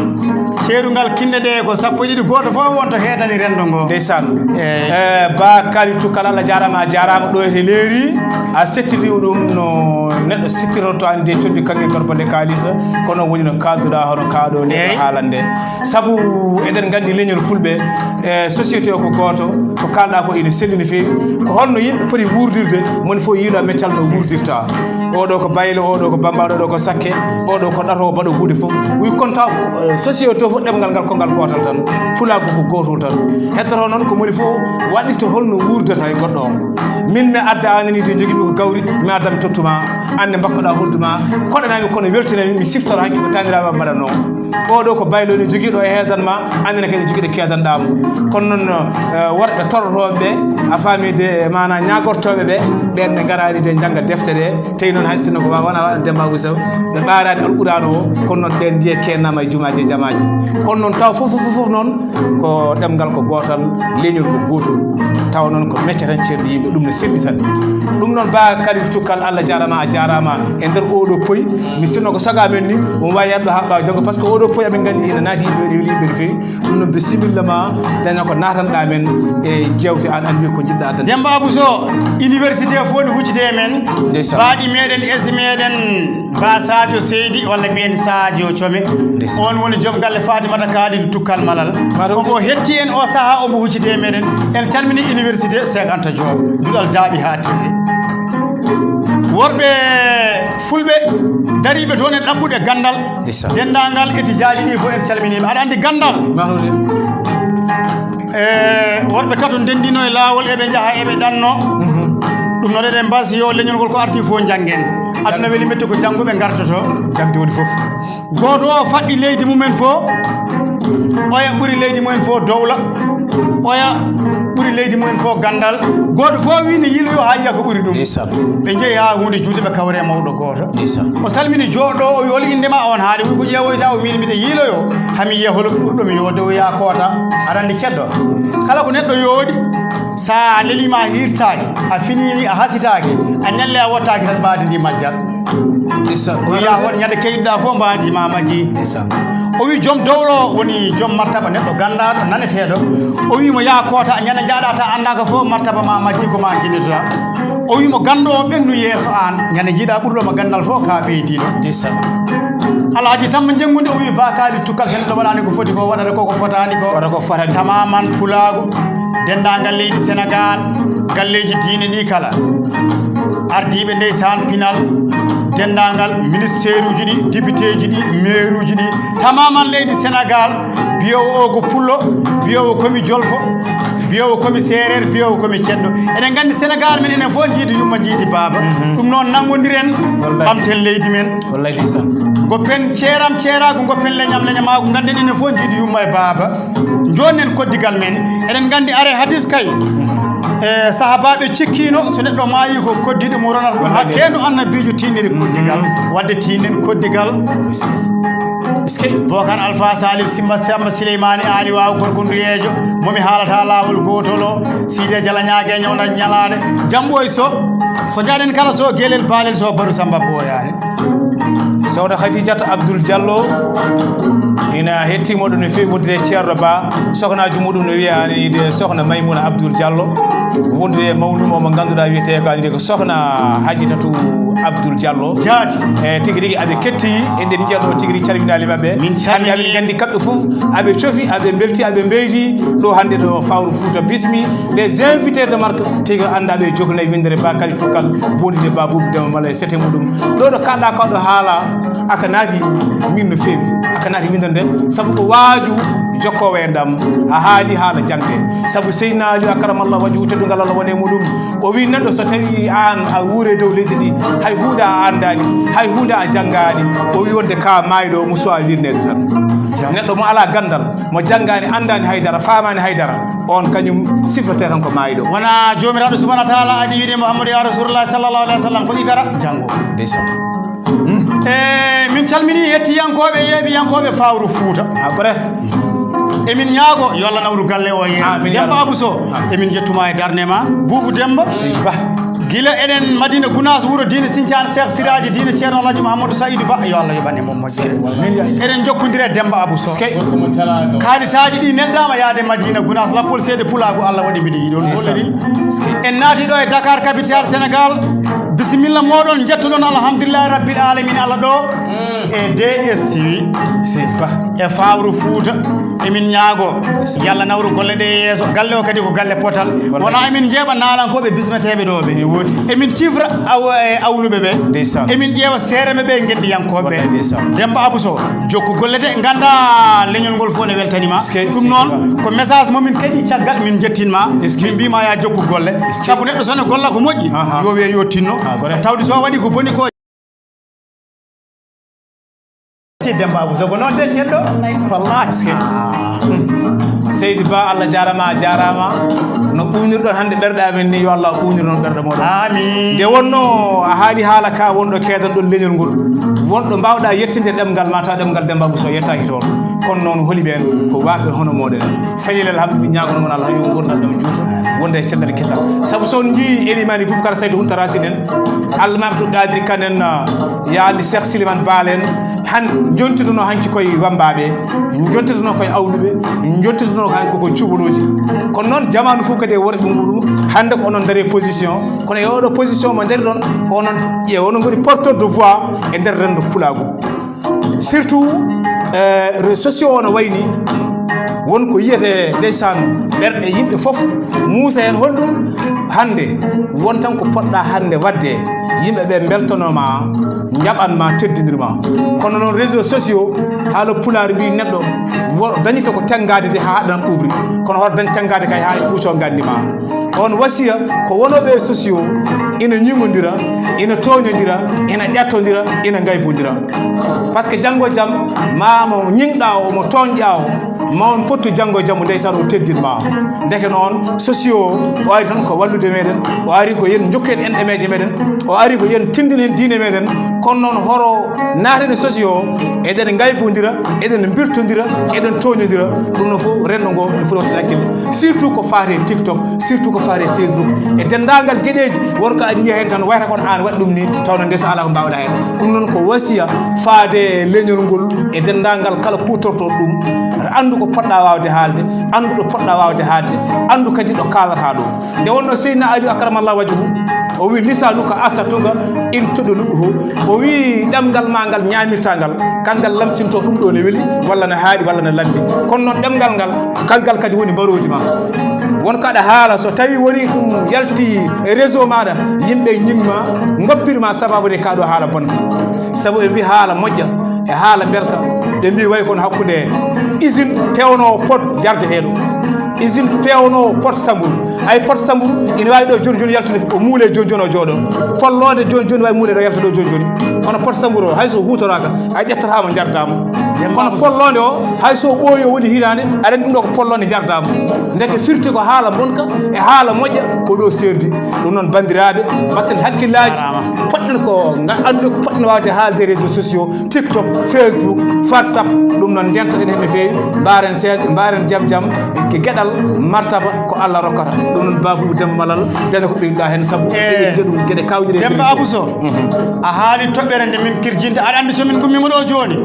Ceerungal kinɗe ɗe ko sappo e ɗiɗi, gooto fof won to heedani renndo ngo. Ndeysaan. Eey. Eh, Ba Kali Tukkal, Allah jaaraama, a jaaraama ɗo e to leeri. A settiri ɗum no neɗɗo sittirorto, anndi e coddi kaŋŋe gorko le kaalisa, kono woni no kaalduɗaa hono kaa ɗo nde ɗo haalande. Sabu eɗen nganndi leñol fulɓe, e société o ko gooto, ko kaalɗaa ko ina selli no feewi. Ko holno yimɓe poti wuurdirde, moni fof yiilo meccal no wuurdirta. Oɗo ko baylo, oɗo ko bambaɗo, oɗo ko sakke, oɗo ko ɗato, baɗo huunde fof. Wi kon taw, eh, société o fof ɗemngal ngal ko ngal gootal tan. Pulaagu ko gootol tan. Hettoto noon ko moni fof waɗirta holno wuurdata e goɗɗo o. Min mi adda anani de jogiimi ko gawri, mi adda mi tottuma, an ne mbakkoɗaa hodduma, koɗanami kono weltinami, mi siftora hanki ko taniraaɓe am mbaɗatno. Oɗo ko baylo ni jogiiɗo e heedan ma, annene kadi jogiiɗo keedanɗaa mo. Kono noon, eh, worɓe torotooɓe ɓe, a faami de, maana ñaagortooɓe ɓe, ɓen ɓe ngaraani de njannga defte ɗe, tawi noon hay sinno ko wa-, wona waɗan Demba Abu Sow, ɓe ɓaaraani Alquraan o, kono noon ɓen mbiye keennama e jumaaji e jamaaji. Kono noon taw fof, fof, fof, fof noon, ko ɗemngal ko gootal, leñol ko gootol. Tawa noon ko mecce tan ceerno yimɓe, ɗum no selli tan. Ɗum noon Ba Kali Tukkal, Allah jaaraama, a jaaraama. E nder oɗo poyi, mi sinno ko saga men ni, on wawi heɓɗo ha ɓaawa janngo, par ce que oɗo poyi amin nganndi ina naati yimɓe, ene weli yimɓe no feewi. Ɗum noon bisimilla ma, daña ko natanɗa men e jewte, an anndi ko jiɗɗa addan. Demba Abu Sow, université fof ne huccite e men. Ndeysaan. Baaɗi meɗen, esi meɗen. Ba Sadio Seydi, walla mbiyen Sadio Come. Ndeysaan. On woni joom galle Fatimata Kalidou Tukkal Malal. Maɗum. Omo hetti en o saha, omo hucciti e meɗen. En calmini université Cheikh Anta Diop. Duɗal jaaɓi ha tigi. Worɓe fulɓe dariɓe toon e ɗaɓɓude gandal. Ndeysaan. Denndaangal étudiant ji ɗi fof en calminiɓe. Aɗa andi gandal? Maɗum. E worɓe tato ndenndino e laawol, eɓe njaha, eɓe ɗanno. Mhm. Ɗum noon eɗen mbasi yo leñol ngol ko ardi fof njanngen. Aduna weli metti ko jannguɓe ngartoto. Jangde woni fof. Gooto o faɗɗi leydi mumen fof. Oya ɓuri leydi mumen fof dowla. Oya ɓuri leydi mumen fof ganndal. Gooto fof wi ne yiiloyo haa yiya ko ɓuri ɗum. Ndeysaan. Ɓe njehi haa huunde juuti ɓe kawre e mawɗo gooto. Ndeysaan. O salmini jooɗo o wi hol innde ma, on haali wi ko ƴeewoyta, o wiin mbiɗa yiiloyo. Hami yiya hol ɓurɗo mi yoode o wiya koota. Aɗa anndi ceddo. Kala ko neɗɗo yooɗi, sa lelima a hirtaaki, a fini a hasitaaki, a ñalle a wottaaki tan mbaadi ndi majjat. Ndeysaan. O wiya hol ñande keyɗuɗa fof mbaadi ma majji. Ndeysaan. O wi joom dowlo woni joom martaba neɗɗo ganndaɗo naneteeɗo. O wi mo yaha koota ñande jaaɗa ta annda ko fof martaba ma majji ko ma guinnitoɗa. O wi mo ganndo o ɓennu yeeso an ñande jiiɗa ɓurɗo mo ganndal fof ka ɓeydino. Ndeysaan. Alhaji Samba Jenngude o wi Bakali Tukkal sen ɗo waɗani ko foti ko waɗata ko ko fotani ko. Waɗa ko fotani. Tamaman pulaagu. Denndaangal leydi Senegaal, galleeji diine ɗi kala, ardiiɓe ndeysaan pinal, denndaangal ministeeruuji ɗi, depiteeji ɗi, meeruuji ɗi, tamaman leydi Senegaal, mbiyowo o ko pullo, mbiyowo komi jolfo, mbiyowo komi seereer, mbiyowo komi ceddo. Eɗen nganndi Senegaal men enen fof njiidi yumma njiidi baaba. Mhm. Ɗum noon nanngondiren, wallahi, ɓamten leydi men. Wallahi ndeysaan. Ngoppen ceeram ceeraagu, ngoppen leñam leñamaagu, ngannden enen fof njiidi yumma e baaba. Njonnen koddigal men. Eɗen nganndi are hadis kay. E sahabaaɓe cikkiino so neɗɗo maayi ko koddiiɗo mum ronata ɗum. Wallahi ndeysaan. Hakkeendu annabiijo tiiniri koddigal. Mhm. Wadde tiinen koddigal. Eskey. Bokar Alfa Salif Simba Samba Sileymaani Aali Waaw gorko nduyeejo. Mo mi haalata laawol gootol o. Siide Jala ñaage ñawda ñalaade. Jamɓoy so. So njaɗen kala so gelel baalel so baru Samba Boyaani. Sokhna Khadijata Abdoul Diallo ina hettima ɗum no feewi wondude e Ceerno Ba, sokhnaji muɗum no wiya ni de Sokhna Maymuna Abdoul Diallo, wondude e mawnum o mo ngannduɗaa wiyetee ko ni de ko Sokhna Hajitatu Abdoul Diallo. Jaati. E tigi rigi aɓe ketti, eɗen njiya ɗo tigi rigi calminaali maɓɓe. Min calmini. Hannde aɓe nganndi kamɓe fof, aɓe cofi, aɓe mbelti, aɓe mbeydi ɗo hannde ɗo Fawru Fuuta Bismi. Les invités de marque, tigi annda ɓe joknay winndere Bakali Tukkal, bondide Ba Buubu Demba Mala e sete muɗum. Ɗo ɗo kaɗɗa ko ɗo haala, aka naati min no feewi, aka naati winndere nde, sabu ko waaju jokkoowo e ndam, a haali haala jaŋde. Sabu Seydina Ali a karamallah wajhu teddungal Allah wone muɗum. O wi neɗɗo so tawi an a wuure dow leydi ndi, hay huunde a anndani, hay huunde a janngaani. O wi wonde ka maayɗo, mo suwa wirnede tan. Neɗɗo mo ala ganndal, mo janngaani, anndani haydara, faamaani haydara, on kañum sifrete tan ko maayɗo. Wona Joomiraaɗo subhanahu wa taala adi wiide Muhammadu ya Rasulullah sallallahu alaihi wasallam ko ikara janngo. Ndeysaan. Hmm. E min calmini hettiyankooɓe, yeeɓiyankooɓe Fawru Fuuta. Après, emin ñaago yo Allah nawru galle o yeeso. Amin, ya Demba Rabbi. Abou Sow, emin jettuma e darnde ma. Buubu Demba. Seydi Ba. Gila eɗen Madina Gunaas, wuro diine Sincaan, Cheikh Siraji diine Ceerno Alhaji Mouhamadou Saïdou Ba, yo Allah yoɓane mo moƴƴere. Amin, ya. Eɗen jokkondira e Demba Abou Sow. Skey. Kaalisaaji ɗi neɗɗaama yaade Madina Gunaas, lappol seede pulaagu Allah waɗi mbiɗo yiɗon. Ndeysaan. Golliri. Skey. En naati ɗo e Dakar, capitale Sénégal. Bisimilla mooɗon, njettuɗon Alhamdulillahi Rabbil Alamin Allah ɗo e D S T V. Seydi Ba. E Fawru Fuuta. Emin ñaago, yo Allah nawru golle ɗe yeeso. Galle o kadi ko galle potal. Wona emin njeeɓa naalankooɓe bismeteeɓe ɗo ɓe. Emin cifra aw-, e awluɓe ɓe. Ndeysaan. Emin ƴeewa seereɓe ɓe, ngenɗiyankooɓe ɓe. Wallaay ndeysaan. Demba Abou Sow, jokku golle de, ngannda leñol ngol fof ne weltani ma. Ɗum noon, ko message mo min keɗi caggal, min njettin ma. Min mbiima ya jokku golle. Sabu neɗɗo so ne golla ko moƴƴi, yo wiye yo tinno. Tawde so waɗi ko boni ko Ci Demba Abou Sow ko noon de, ceddo. Wallahi. Parce que, mm. Seydi Ba, Allah jaarama, a jaarama. No ɓuwnirɗon hannde ɓerɗe amen ni, yo Allah ɓuwnir noon ɓerɗe moɗon. Amin. Nde wonno a haali haala ka wonɗo keedanɗon leñol ngol, wonɗo mbawɗa yettinde ɗemngal ma, taw ɗemngal Demba Abou Sow yettaaki toon. Kono noon holi ɓeen ko waaɓe hono moɗon. Feñel alhamdu, min ñaagono mon Allah yo ngurndan ɗam juuta, wonda e cellal kisal. Sabu so on njii elimani Boubacar Saïd Hunta Racine en, Alma Abdou Qadir Kane en, ah, yaali Cheikh Silimane Baal en, han njontitono hanki koye wambaaɓe, njontitono koye awluɓe, njontitono ko hanki koye cubalooji. Kono noon jamaanu fof kadi e worɓe muɗum, hannde ko onon ndaari e position, kono e oɗo position mo ndaari ɗon, ko onon, ƴeew, onon ngoni porteur de voix e nder renndo pulaagu. Surtout, eh, réseaux sociaux o no wayni, won ko yiyete ndeysaan ɓerɗe yimɓe fof muusa heen. Holɗum hannde won tan ko poɗɗa hannde waɗde, yimɓe ɓe mbeltanoma, njaɓan ma, teddinir ma. Kono noon réseaux sociaux, haala pulaar mbi neɗɗo wo-, dañi to ko tenngaade de haa haɗan ɓuuɓri. Kono hoto dañ tenngaade kay haa ɓuuco nganndi ma. On wasiya ko wonooɓe e sociaux ina ñiŋondira, ina tooñondira, ina ƴattondira, ina ngaybondira. Parce que janngo e jam, ma mo ñiŋɗa o, mo tooñɗa o, ma on pottu janngo e jam, ndeysaan o teddin ma. Ndeke noon, sociaux o, o ari tan ko wallude meɗen, o ari ko yen njokken enɗemeeje meɗen, o ari ko yen tindinen diine meɗen. Kono noon, horo naaten e sociaux o, eɗen ngaybondira, eɗen mbirtondira, eɗen tooñondira. Ɗum no fof renndo ngo ene foti waɗde hakkille, surtout ko faati e TikTok, surtout ko faati e Facebook, e denndaangal geɗeeji won ko aɗa yiya heen tan wayata kono aan waɗi ɗum ni, taw no ndesa alaa ko mbaawɗa heen. Ɗum noon ko wasiya faade e leñol ngol e denndaangal kala kuutortooɗo ɗum. Aɗa anndu ko poɗɗa waawde haalde, anndu ɗo poɗɗa waawde haalde, anndu kadi ɗo kaalataa ɗo. Nde wonno Seydina Aliou Akramallah Wajhu, o wi: "Lisanuka asatuka in tudlubuhu." O wi: "Ɗemngal ma ngal ñaamirta ngal, kanngal lamsinto ɗum ɗo ne weli, walla ne haaɗi, walla ne lammi. Kono noon ɗemngal ngal, ko kanngal kadi woni mbaroodi ma. Won ko aɗa haala, so tawi woni ɗum yalti e réseau maɗa, yimɓe ñimma, ngoppirma sababu de ka ɗo haala bonka." Sabu ɓe mbi haala moƴƴa e haala mbelka, ɓe mbi way kono hakkunde usine pewnoowo pot jardeteeɗo, usine pewnoowo pot samburu. Hay pot samburu ina waawi ɗo jooni jooni yaltude, o muule jooni jooni o jooɗo. Pot loonde jooni jooni waawi muule ɗo yalta ɗo jooni jooni. Kono pot samburu o, hay so huutoraaka, a ƴettata mo njardaa mo. Kono pot loonde o, hay so ɓooyi o woni hitaande, aɗa anndi ɗum ɗo ko pot loonde njardaa mo. Ndeke firti ko haala bonka e haala moƴƴa ko ɗo seerdi. Ɗum noon, banndiraaɓe, mbatten hakkillaaji, poɗɗen ko nga-, anndude ko poɗɗen waawde haalde e réseaux sociaux, TikTok, Facebook, WhatsApp. Ɗum noon, ndentaɗen heen no feewi, mbaaren sees, mbaaren jam jam, ke geɗal martaba ko Allah rokkata. Ɗum noon, Babou Demba Malal, daña ko ɓeyduɗaa heen, sabu eɗen njiya ɗum geɗe kawniɗe. Demba Abou Sow, a haali toɓɓere nde min kirjinta. Aɗa anndi so min ngummiima ɗo jooni,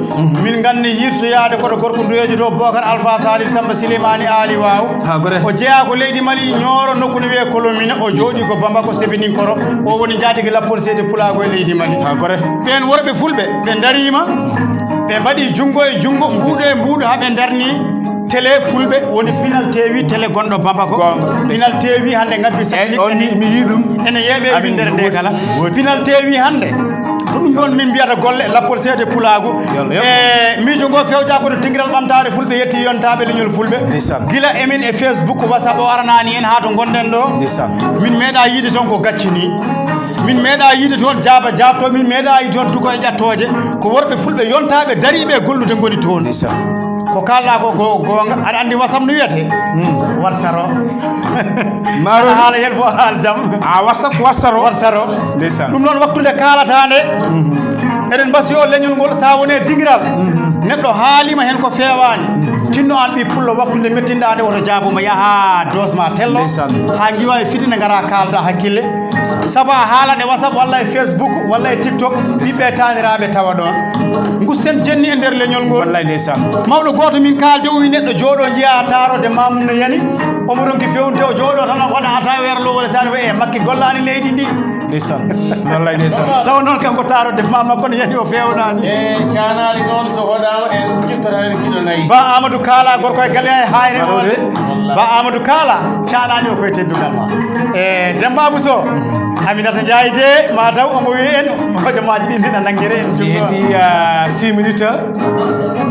min nganndi yirtoyaade koto gorko duweejo to Bocar Alpha Salif Samba Silimani Ali Waw. Ha, gore. O jeyaa ko leydi Mali, Nioro, nokku no wiyee Kolomina. O jooɗii ko Bamako Sebeninkoro. O woni njaatigi lappol seede pulaagu e leydi Mali. Ha, gore. Ɓeen worɓe fulɓe, ɓe ndariima, ɓe mbaɗi junngo e junngo, mbuuɗo e mbuuɗo, haa ɓe ndarni télé fulɓe, woni Pinal T V, télé gonɗo Bamako. Goonga. Pinal T V hannde ngabbi satellite. Eyi, on mi, mi yii ɗum. Ene yeeɓe e winndere nde kala. Pinal T V hannde. Ko ɗum ɗoon min mbiyata golle lappol seede pulaagu. Yo Allah yoɓ. E miijo ngo fewjaa ko to dingiral ɓamtaare fulɓe yetti yontaaɓe leñol fulɓe. Ndeysaan. Gila emin e Facebook, WhatsApp o aranaani en haa to ngonɗen ɗo. Ndeysaan. Min meeɗaa yiide toon ko gacci nii. Min meeɗaa yiide toon jaaba jaabto, min meeɗaa yiide toon duko e ƴattooje. Ko worɓe fulɓe yontaaɓe dariiɓe e gollude ngoni toon. Ndeysaan. Ko kaalɗaa ko go-, goonga. Aɗa anndi WhatsApp no wiyetee? Hmm. WhatsApp o. Maaro. Haala heen fof haal jam. A, WhatsApp, WhatsApp o. WhatsApp o. Ndeysaan. Ɗum noon waktu nde kaalataa nde. Mhm. Eɗen mbasi o leñol ngol, so a woni e dingiral, neɗɗo haalima heen ko feewaani, tinno aan ɓii pullo wakkunde mettinɗaa nde, woto jaabuma, yaha doosma tello, haa ngiwa e fitina, ngara kaalda hakkille. Sabu a haalat e WhatsApp walla e Facebook walla e TikTok, ɓiɓɓe taaniraaɓe tawa ɗoon. Ngusten jenni e nder leñol ngol. Wallay ndeysaan. Mawɗo gooto min kaalde, o wi neɗɗo jooɗo njiya taarode mamum no yani, omo ronki fewnde, o jooɗo tan o waɗa ataweer lowole sani, wi e makki gollaani leydi ndi. Ndeysaan. Wallay ndeysaan. Taw noon kanko taarode ma makko no yani o fewnaani. E caanaali noon so hoɗaama en ciftotaani kilo nayi. Ba Amadou Kala gorko e galle e hayre noon. Ba Amadou Kala caanaali o koye teddungal ma. E Demba Abou Sow, Aminata Ndiaye de ma taw omo wi en hojomaaji ɗin hina nanngere en. Edi six minutes.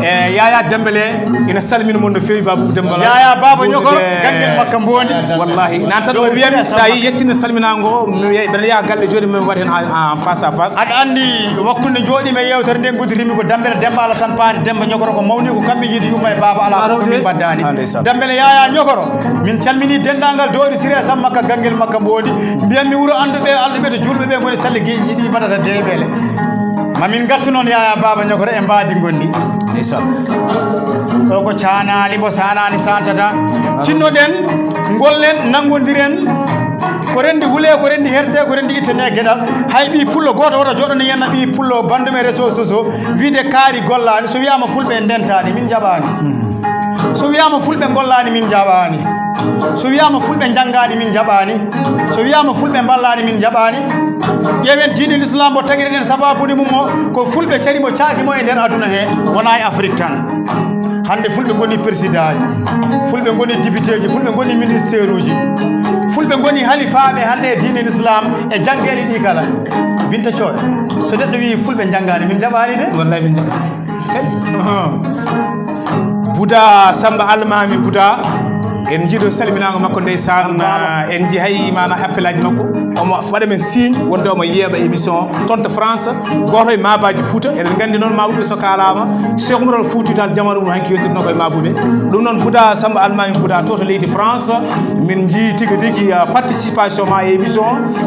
E Yaya Dembélé ina salmina mon no feewi, Babou Dembélé. Yaya Baba Ñokoro, ganngel makka mbondi. Wallahi nan tan o wiyami sa yi yettina salminago o, mbeɗa yaha galle joni min waɗi hen en face à face. Aɗa andi wakkunde jooɗimi e yewtere nde, gudditimi ko Dembélé Demba Alassane Paari Demba Ñokoro, ko mawni ko kamɓe yiɗi yumma e Baba Ala ko min mbaddani. Dembélé Yaya Ñokoro, min calmini dendagal Doori Siré Samma ka ganngel makka mbondi. Mbiyanmi wuro anduɓe alɗuɓe to julɓe ɓe ngoni, salle geeƴi ɗiɗi mbaɗata deeɓele. Ma min ngartu noon Yaya Baba Ñokoro e mbaadi ngonɗi. Ndeysaan. Ɗo ko caanaali, mbo saanaani saantata. Tinnoɗen, ngollen, nanngondiren. Ko renndi hulee, ko renndi hersee, ko renndi ittane geɗal. Hay ɓii pullo gooto woto joɗɗo ne yenna ɓii pullo banndum e réseaux sociaux, wiide kaari gollaani. So wiyaama fulɓe en ndentaani, min njaɓaani. So wiyaama fulɓe ngollaani, min njaɓaani. So wiyaama fulɓe njanngaani, min njaɓaani. So wiyaama fulɓe mballaani, min njaɓaani. Ƴeewen diine l'islam mo tagiriɗen sababude mum o, ko fulɓe cari mo, caaki mo e nder aduna he, wonaa e Afrik tan. Hannde fulɓe ngoni présidentji, fulɓe ngoni députéji, fulɓe ngoni ministère uji, fulɓe ngoni halifaaɓe hannde e diine l'islam e janngeele ɗi kala. Binta Coy, so neɗɗo wii fulɓe njanngaani, min njaɓaani de. Wallahi min njaɓaani. Sel. Buda Samba Almami Buda, en njiɗo salminago makko ndeysaan. En njehay mana appelaji makko, omo waɗa men signe wonde omo yeeɓa émission toon to France. Goto e mabaji Fouta, eɗen gandi noon mabuɓe so kalama Cheikh Oumar Al Fouti Tall, jamanu mum hanki yontirno koye mabuɓe. Ɗum noon Buda Samba Almami Buda to to leydi France, min njii tigi tigi, ah, participation ma e émission.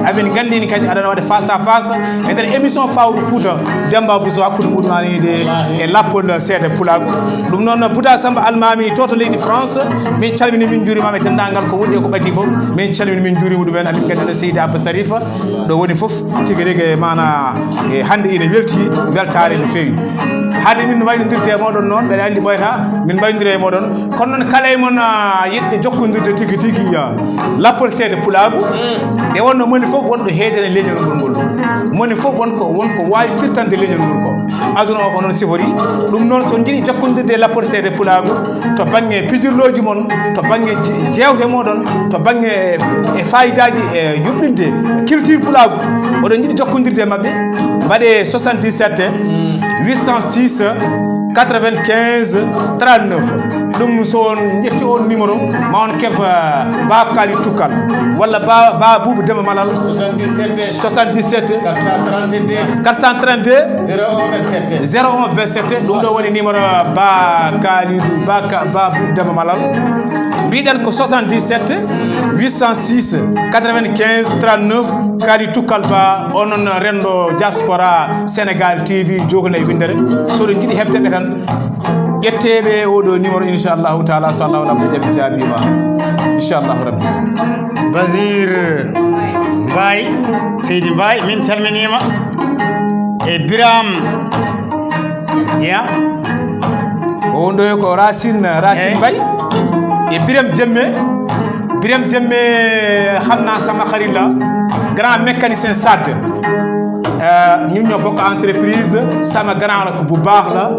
Amin gandi ni kadi aɗa waɗa face à face e nder émission Fawru Fouta, Demba Bousso hakkunde muɗum ani de e lappol seeɗa pulaagu. Ɗum noon Buda Samba Almami to to leydi France, min calmini, min njuurima e denndaangal ko woɗɗi e ko ɓadii fof. Min calmini, min njuurima ɗumen. Amin gandi no Seydi Abba Sarif ɗo woni fof tigi rigi mana e hannde ina welti weltaare no feewi. Hade min waynodirde e moɗon noon, mbeɗa anndi ɓoyata min mbaynodira e moɗon. Kono noon kala e mon, ah, yiɗɓe jokkondirde tigi tigi, ah, lappol seeɗa pulaagu, nde wonno moni fof wonɗo heedere leñol ngol ngol. Moni fof won ko, won ko waawi firtande leñol ngol ko. Aduna o ko noon sifori. Ɗum noon so njiɗi jokkondirde e lappol seeɗa pulaagu to bannge pijirlooji mon, to bannge je-, jeewte moɗon, to bannge e fayidaaji e yuɓɓinde culture pulaagu, oɗon njiɗi jokkondirde e maɓɓe, mbaɗe soixante-dix-sept huit cent six quatre-vingt-quinze trente-neuf. Ɗum so on ƴetti on numéro, ma on keɓ, ah, Ba Kali Tukkal walla Ba, Ba Boubou Demba Malal. Soixante-dix-sept. Soixante-dix-sept. Quatre cent trente-deux. Quatre cent trente-deux. Zéro un vingt-sept. Zéro un vingt-sept. Ɗum ɗo woni numéro Ba Kalidou, Ba Ka-, Ba Boubou Demba Malal. Mbiɗen ko soixante-dix-sept huit cent six quatre-vingt-quinze trente-neuf. Kali Tukkal Ba, onon renndo diaspora Sénégal T V, jookon e winndere. So oɗon njiɗi heɓde ɓe tan, ƴetteeɓe oɗo numéro, inchallahu taala, so Allahu Rabbi jaɓi, jaabiima, inchallahu Rabbi. Basir Mbaye, Seydi Mbaye, min calminiima. E Biram Dia. O wonɗo ko Racine, Racine Mbaye. E Biram Jemme. Biram Jemme, Hanna sama xarit la, grand mécanicien Sad. Euh, ñun ñoo bokk entreprise, sama grand la, ku bu baax la.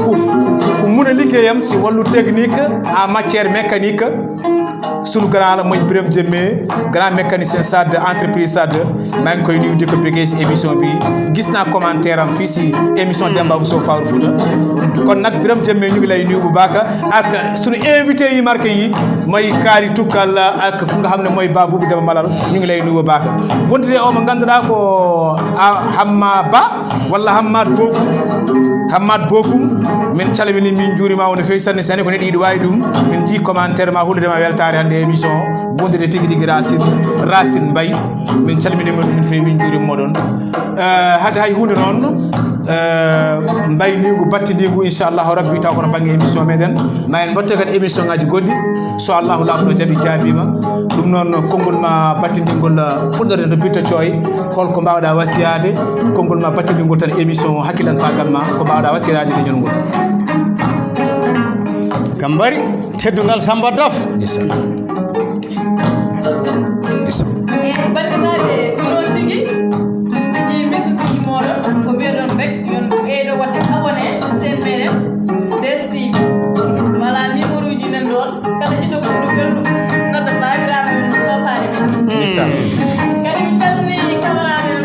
Ku, ku, ku mun a liggéeyam si wàllu technique en matière mécanique. Sunu grand la mooy Biram Jemme, grand mécanicien Sad, entreprise Sad. Maa ngi koy nuyu, di ko bëggee si émission bi. Gis naa commentaire am fii si émission Demba Bousso Fawru Fouta. Kon nag Biram Jemme, ñu ngi lay nuyu bu baax, ak sunu invité yi marqué yi, mooy Kaari Tukkal ak ku nga xam ne mooy Ba Boubou Demba Malal, ñu ngi lay nuyu bu baax. Wondude o mo ngannduɗaa ko a Hamma Ba walla Hammaat Bokum, Hammad Bokum, min calmini, min njuurima on no feewi sanne sanne. Ko neɗɗo yiɗi waawi ɗum, min njii commentaire ma, hulde ma weltaare hannde émission wondude tigi tigi Racine, Racine Mbaye. Min calminima ɗum, min feewi, min njuurima moɗon. Eh, hade hay hunde noon, eh, mbaynigu, battidigu, inchallahu rabbi, taw kono bannge émission meɗen. Ma en mbatte kadi émission ngaji goɗɗi. So Allahu Laamɗo jaɓi, jaabima. Ɗum noon, konngol ma battindingol, uh, puɗɗoɗen to Binta Coy. Holko mbawɗa wasiyade? Konngol ma battindingol tan émission o, hakkilantagal ma, ko mbawɗa wasiyade leñol ngol? Kam mbari, teddungal Samba Daf. Ndeysaan. Ndeysaan. E banndiraaɓe, ko noon tigi. Min njii message uji mooɗon, ko mbiyoɗon rek, yon ɓeydo waɗde abonné seen meɗen D S T V. Wala numéro uji nan ɗon. Kala jiɗɗo ɓurɗo belɗo, nodda baabiraaɓe men, soofaare men. Ndeysaan. Kadi min calmini kamera men.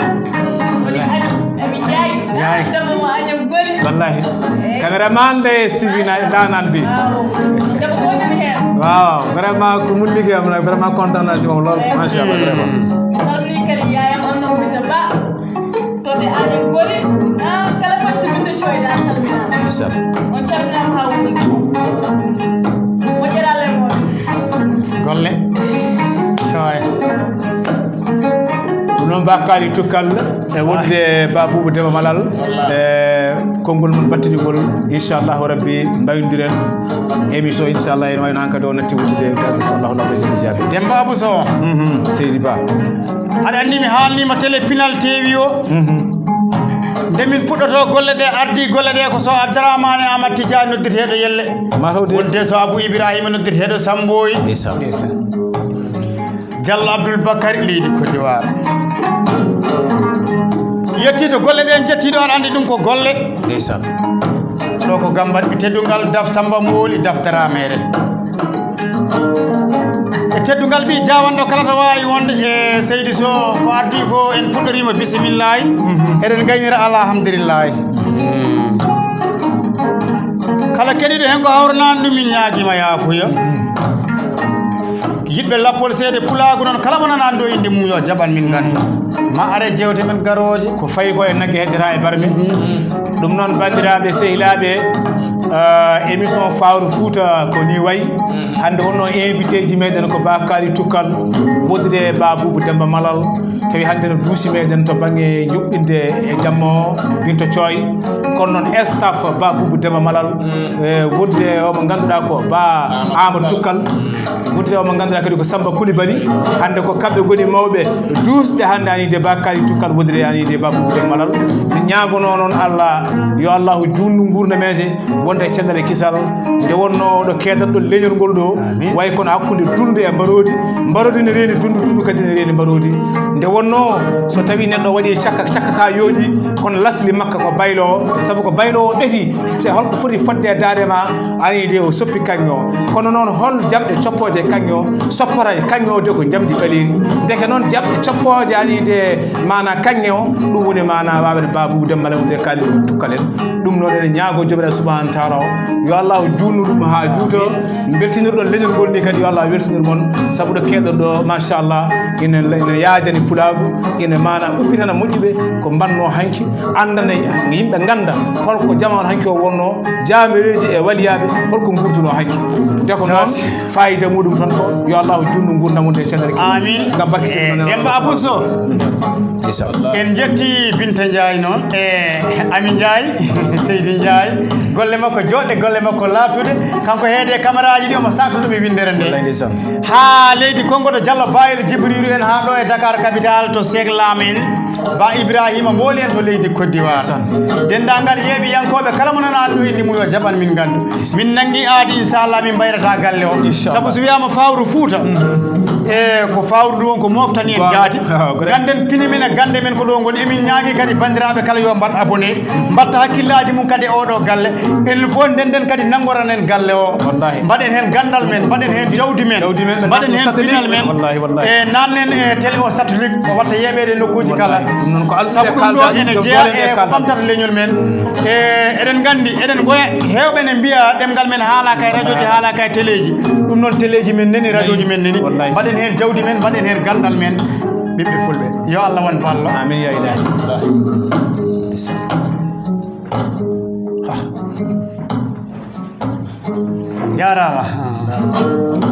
Woni Ami, Ami Njaay. Njaay. Debbo mo Agnam Goli. Wallahi. Eey. Cameraman de sivina danan bi. Waaw. Debbo ko woni heen. Waaw, vraiment ko mun liggéey am nag, vraiment kontaan naa si moom lool. Machallah, vraiment. Salmini kadi yaayam on no Binta Ba. To ɓe Agnam Goli, ah, kala fat si Binta Coy da salminaama. Ndeysaan. On calminaama haa woni. Moƴƴere Allah e moon. Golle. Coy. Ɗum noon Bakary Tukkal e wonde Ba Boubou Demba Malal. Wallahi. E konngol mum battinigol, inchallahu rabbi, mbayndiren émission, inchallah, ene wayno hankadi o natti wondude gaz, inchallahu, Laamɗo jaɓi jaabi. Demba Abou Sow. Mhm, Seydi Ba. Aɗa anndi mi haalniima télé Pinal T V o. Mhm. Nde min puɗɗoto golle ɗe, ardi golle ɗe ko so Abdourahmane Amadou Tidiane noddirteeɗo Yelle. Ma hawde. Wonde so Abou Ibrahima noddirteeɗo Samboy. Ndeysaan. Ndeysaan. Diallo Abdoul Bakary leydi Côte d'Ivoire. Yettiiɗo golle ɗe, jettiiɗo aɗa anndi ɗum ko golle. Ndeysaan. Ɗo ko Gambar ɓi teddungal, Daf Samba Mooli, Daf Darameere. E teddungal ɓi jaawanɗo kala to waawi wonde, e Seydi Sow ko ardi fof en puɗɗoriima bisimillahi. Mhm. Eɗen gaynira alhamdulillahi. Mhm. Kala keɗiiɗo heen ko hawranaani ɗum, min ñaagiima yaafuya. Mhm. Yiɗɓe lappol seede pulaagu noon, kala mo nanaani ɗo innde mum yo jaɓan min nganndu. Ma are jeewte men garooje. Ko fayi ko e nagge heddata e barme. Ɗum noon, banndiraaɓe, sehilaaɓe, ah, émission Fawru Fouta ko ni wayi. Hannde wonno invité ji meɗen ko Bakary Tukkal, wondude e Ba Boubou Demba Malal. Tawi hannde no duusi meɗen to bannge njuɓɓinde e jamma o, Binta Coy. Kono noon staff Ba Boubou Demba Malal, eh, wondude e o mo ngannduɗaa ko Ba Amadou Tukkal. Wondude o mo ngannduɗaa kadi ko Samba Coulibaly. Hannde ko kamɓe ngoni mawɓe duusɓe hannde ani de Bakary Tukkal, wondude ani de Ba Boubou Demba Malal. Mi ñaagono noon Allah, yo Allahu juutnu nguurndam meeje, wonda e cellal e kisal. Nde wonno ɗo keedanɗo leñol ngol ɗo, amin, wayi kono hakkunde dundu e mbaroodi, mbaroodi ne reeni dundu, dundu kadi ne reeni mbaroodi. Nde wonno so tawi neɗɗo waɗi cakka, cakka ka yooɗi, kono lasli makka ko baylo, sabu ko baylo o ɓeti, se holko foti fodde e daande ma, ani de o soppi kaŋŋe o. Kono noon hol jamɗe coppooje e kaŋŋe o, soppata e kaŋŋe o de ko njamdi ɓaleeri. Ndeke noon jamɗe coppooje ani de maana kaŋŋe o, ɗum woni maana waawen Ba Boubou Demba Malal nde kaali Tukkal en. Ɗum noon eɗen ñaago Joomiraaɗo subhanahu wa taala o, yo Allah juutnu ɗum haa juuta. Mbeltinirɗon leñol ngol ni kadi yo Allah weltinir mon, sabu ɗo keeɗon ɗo, machallah, ina, ina yaajani pulaagu, ina maana ubbitana moƴƴuɓe ko mbanno hanki, anndana yimɓe ngannda holko jamaanu hanki o wonno, jaamireeji e waliyaaɓe holko nguurduno hanki. Nde ko noon, faayida muɗum tan ko yo Allah juutnu nguurndam mon e cellal. Amin. Ngam barkiɗe. Eh, mon. Demba Abou Sow. Ndeysaan. En njetti Binta Ndiaye noon, e Ami Ndiaye, Seydi Ndiaye, golle makko jooɗɗe, golle makko laatuɗe, kanko heede e caméra ji ɗi omo sakta ɗum e winndere nde. Wallaay ndeysaan. Haa leydi Congo to Diallo Bayel Jibriru en, haa ɗo e Dakar capital to Seek Laam en, Ba Ibrahima Mooli en to leydi Côte d'Ivoire. Ndeysaan. Denndaangal yeeɓiyankooɓe kala mo nanaani ɗo indi mum yo jaɓan min nganndu. Min nanngi aadi, inchallah, min mbayrata galle o. Inchallah. Sabu so wiyaama Fawru Fouta, e ko fawru ndu won ko moftani en jaati. Gannde men, pine men e gannde men ko ɗo ngoni. Emin ñaagi kadi banndiraaɓe kala yo mbaɗ abonné, mbatta hakkillaaji mum kadi e oɗo galle. En fof ndennden kadi nanngoranen galle o. Wallahi. Mbaɗen heen ganndal men, mbaɗen heen jawdi men, mbaɗen heen pinal men. Wallahi, wallahi. E nannen e télé o satellite, o watta yeeɓeede nokkuuji kala. Wallahi. Ɗum noon ko alɗuɓe. Sabu ɗum ɗo ene jeyaa e ko ɓamtata leñol men. E, eɗen nganndi, eɗen ngoya, heewɓe ne mbiya ɗemngal men haalaaka e radio ji, haalaaka e télé ji. Ɗum noon télé ji men nani, radio ji men nani. Wallahi. Mbaɗen heen jawdi men, mbaɗen heen ganndal men, ɓiɓɓe fulɓe. Yo Allah won ballo. Amin ya ilahi. Ndeysaan. Jaaraama.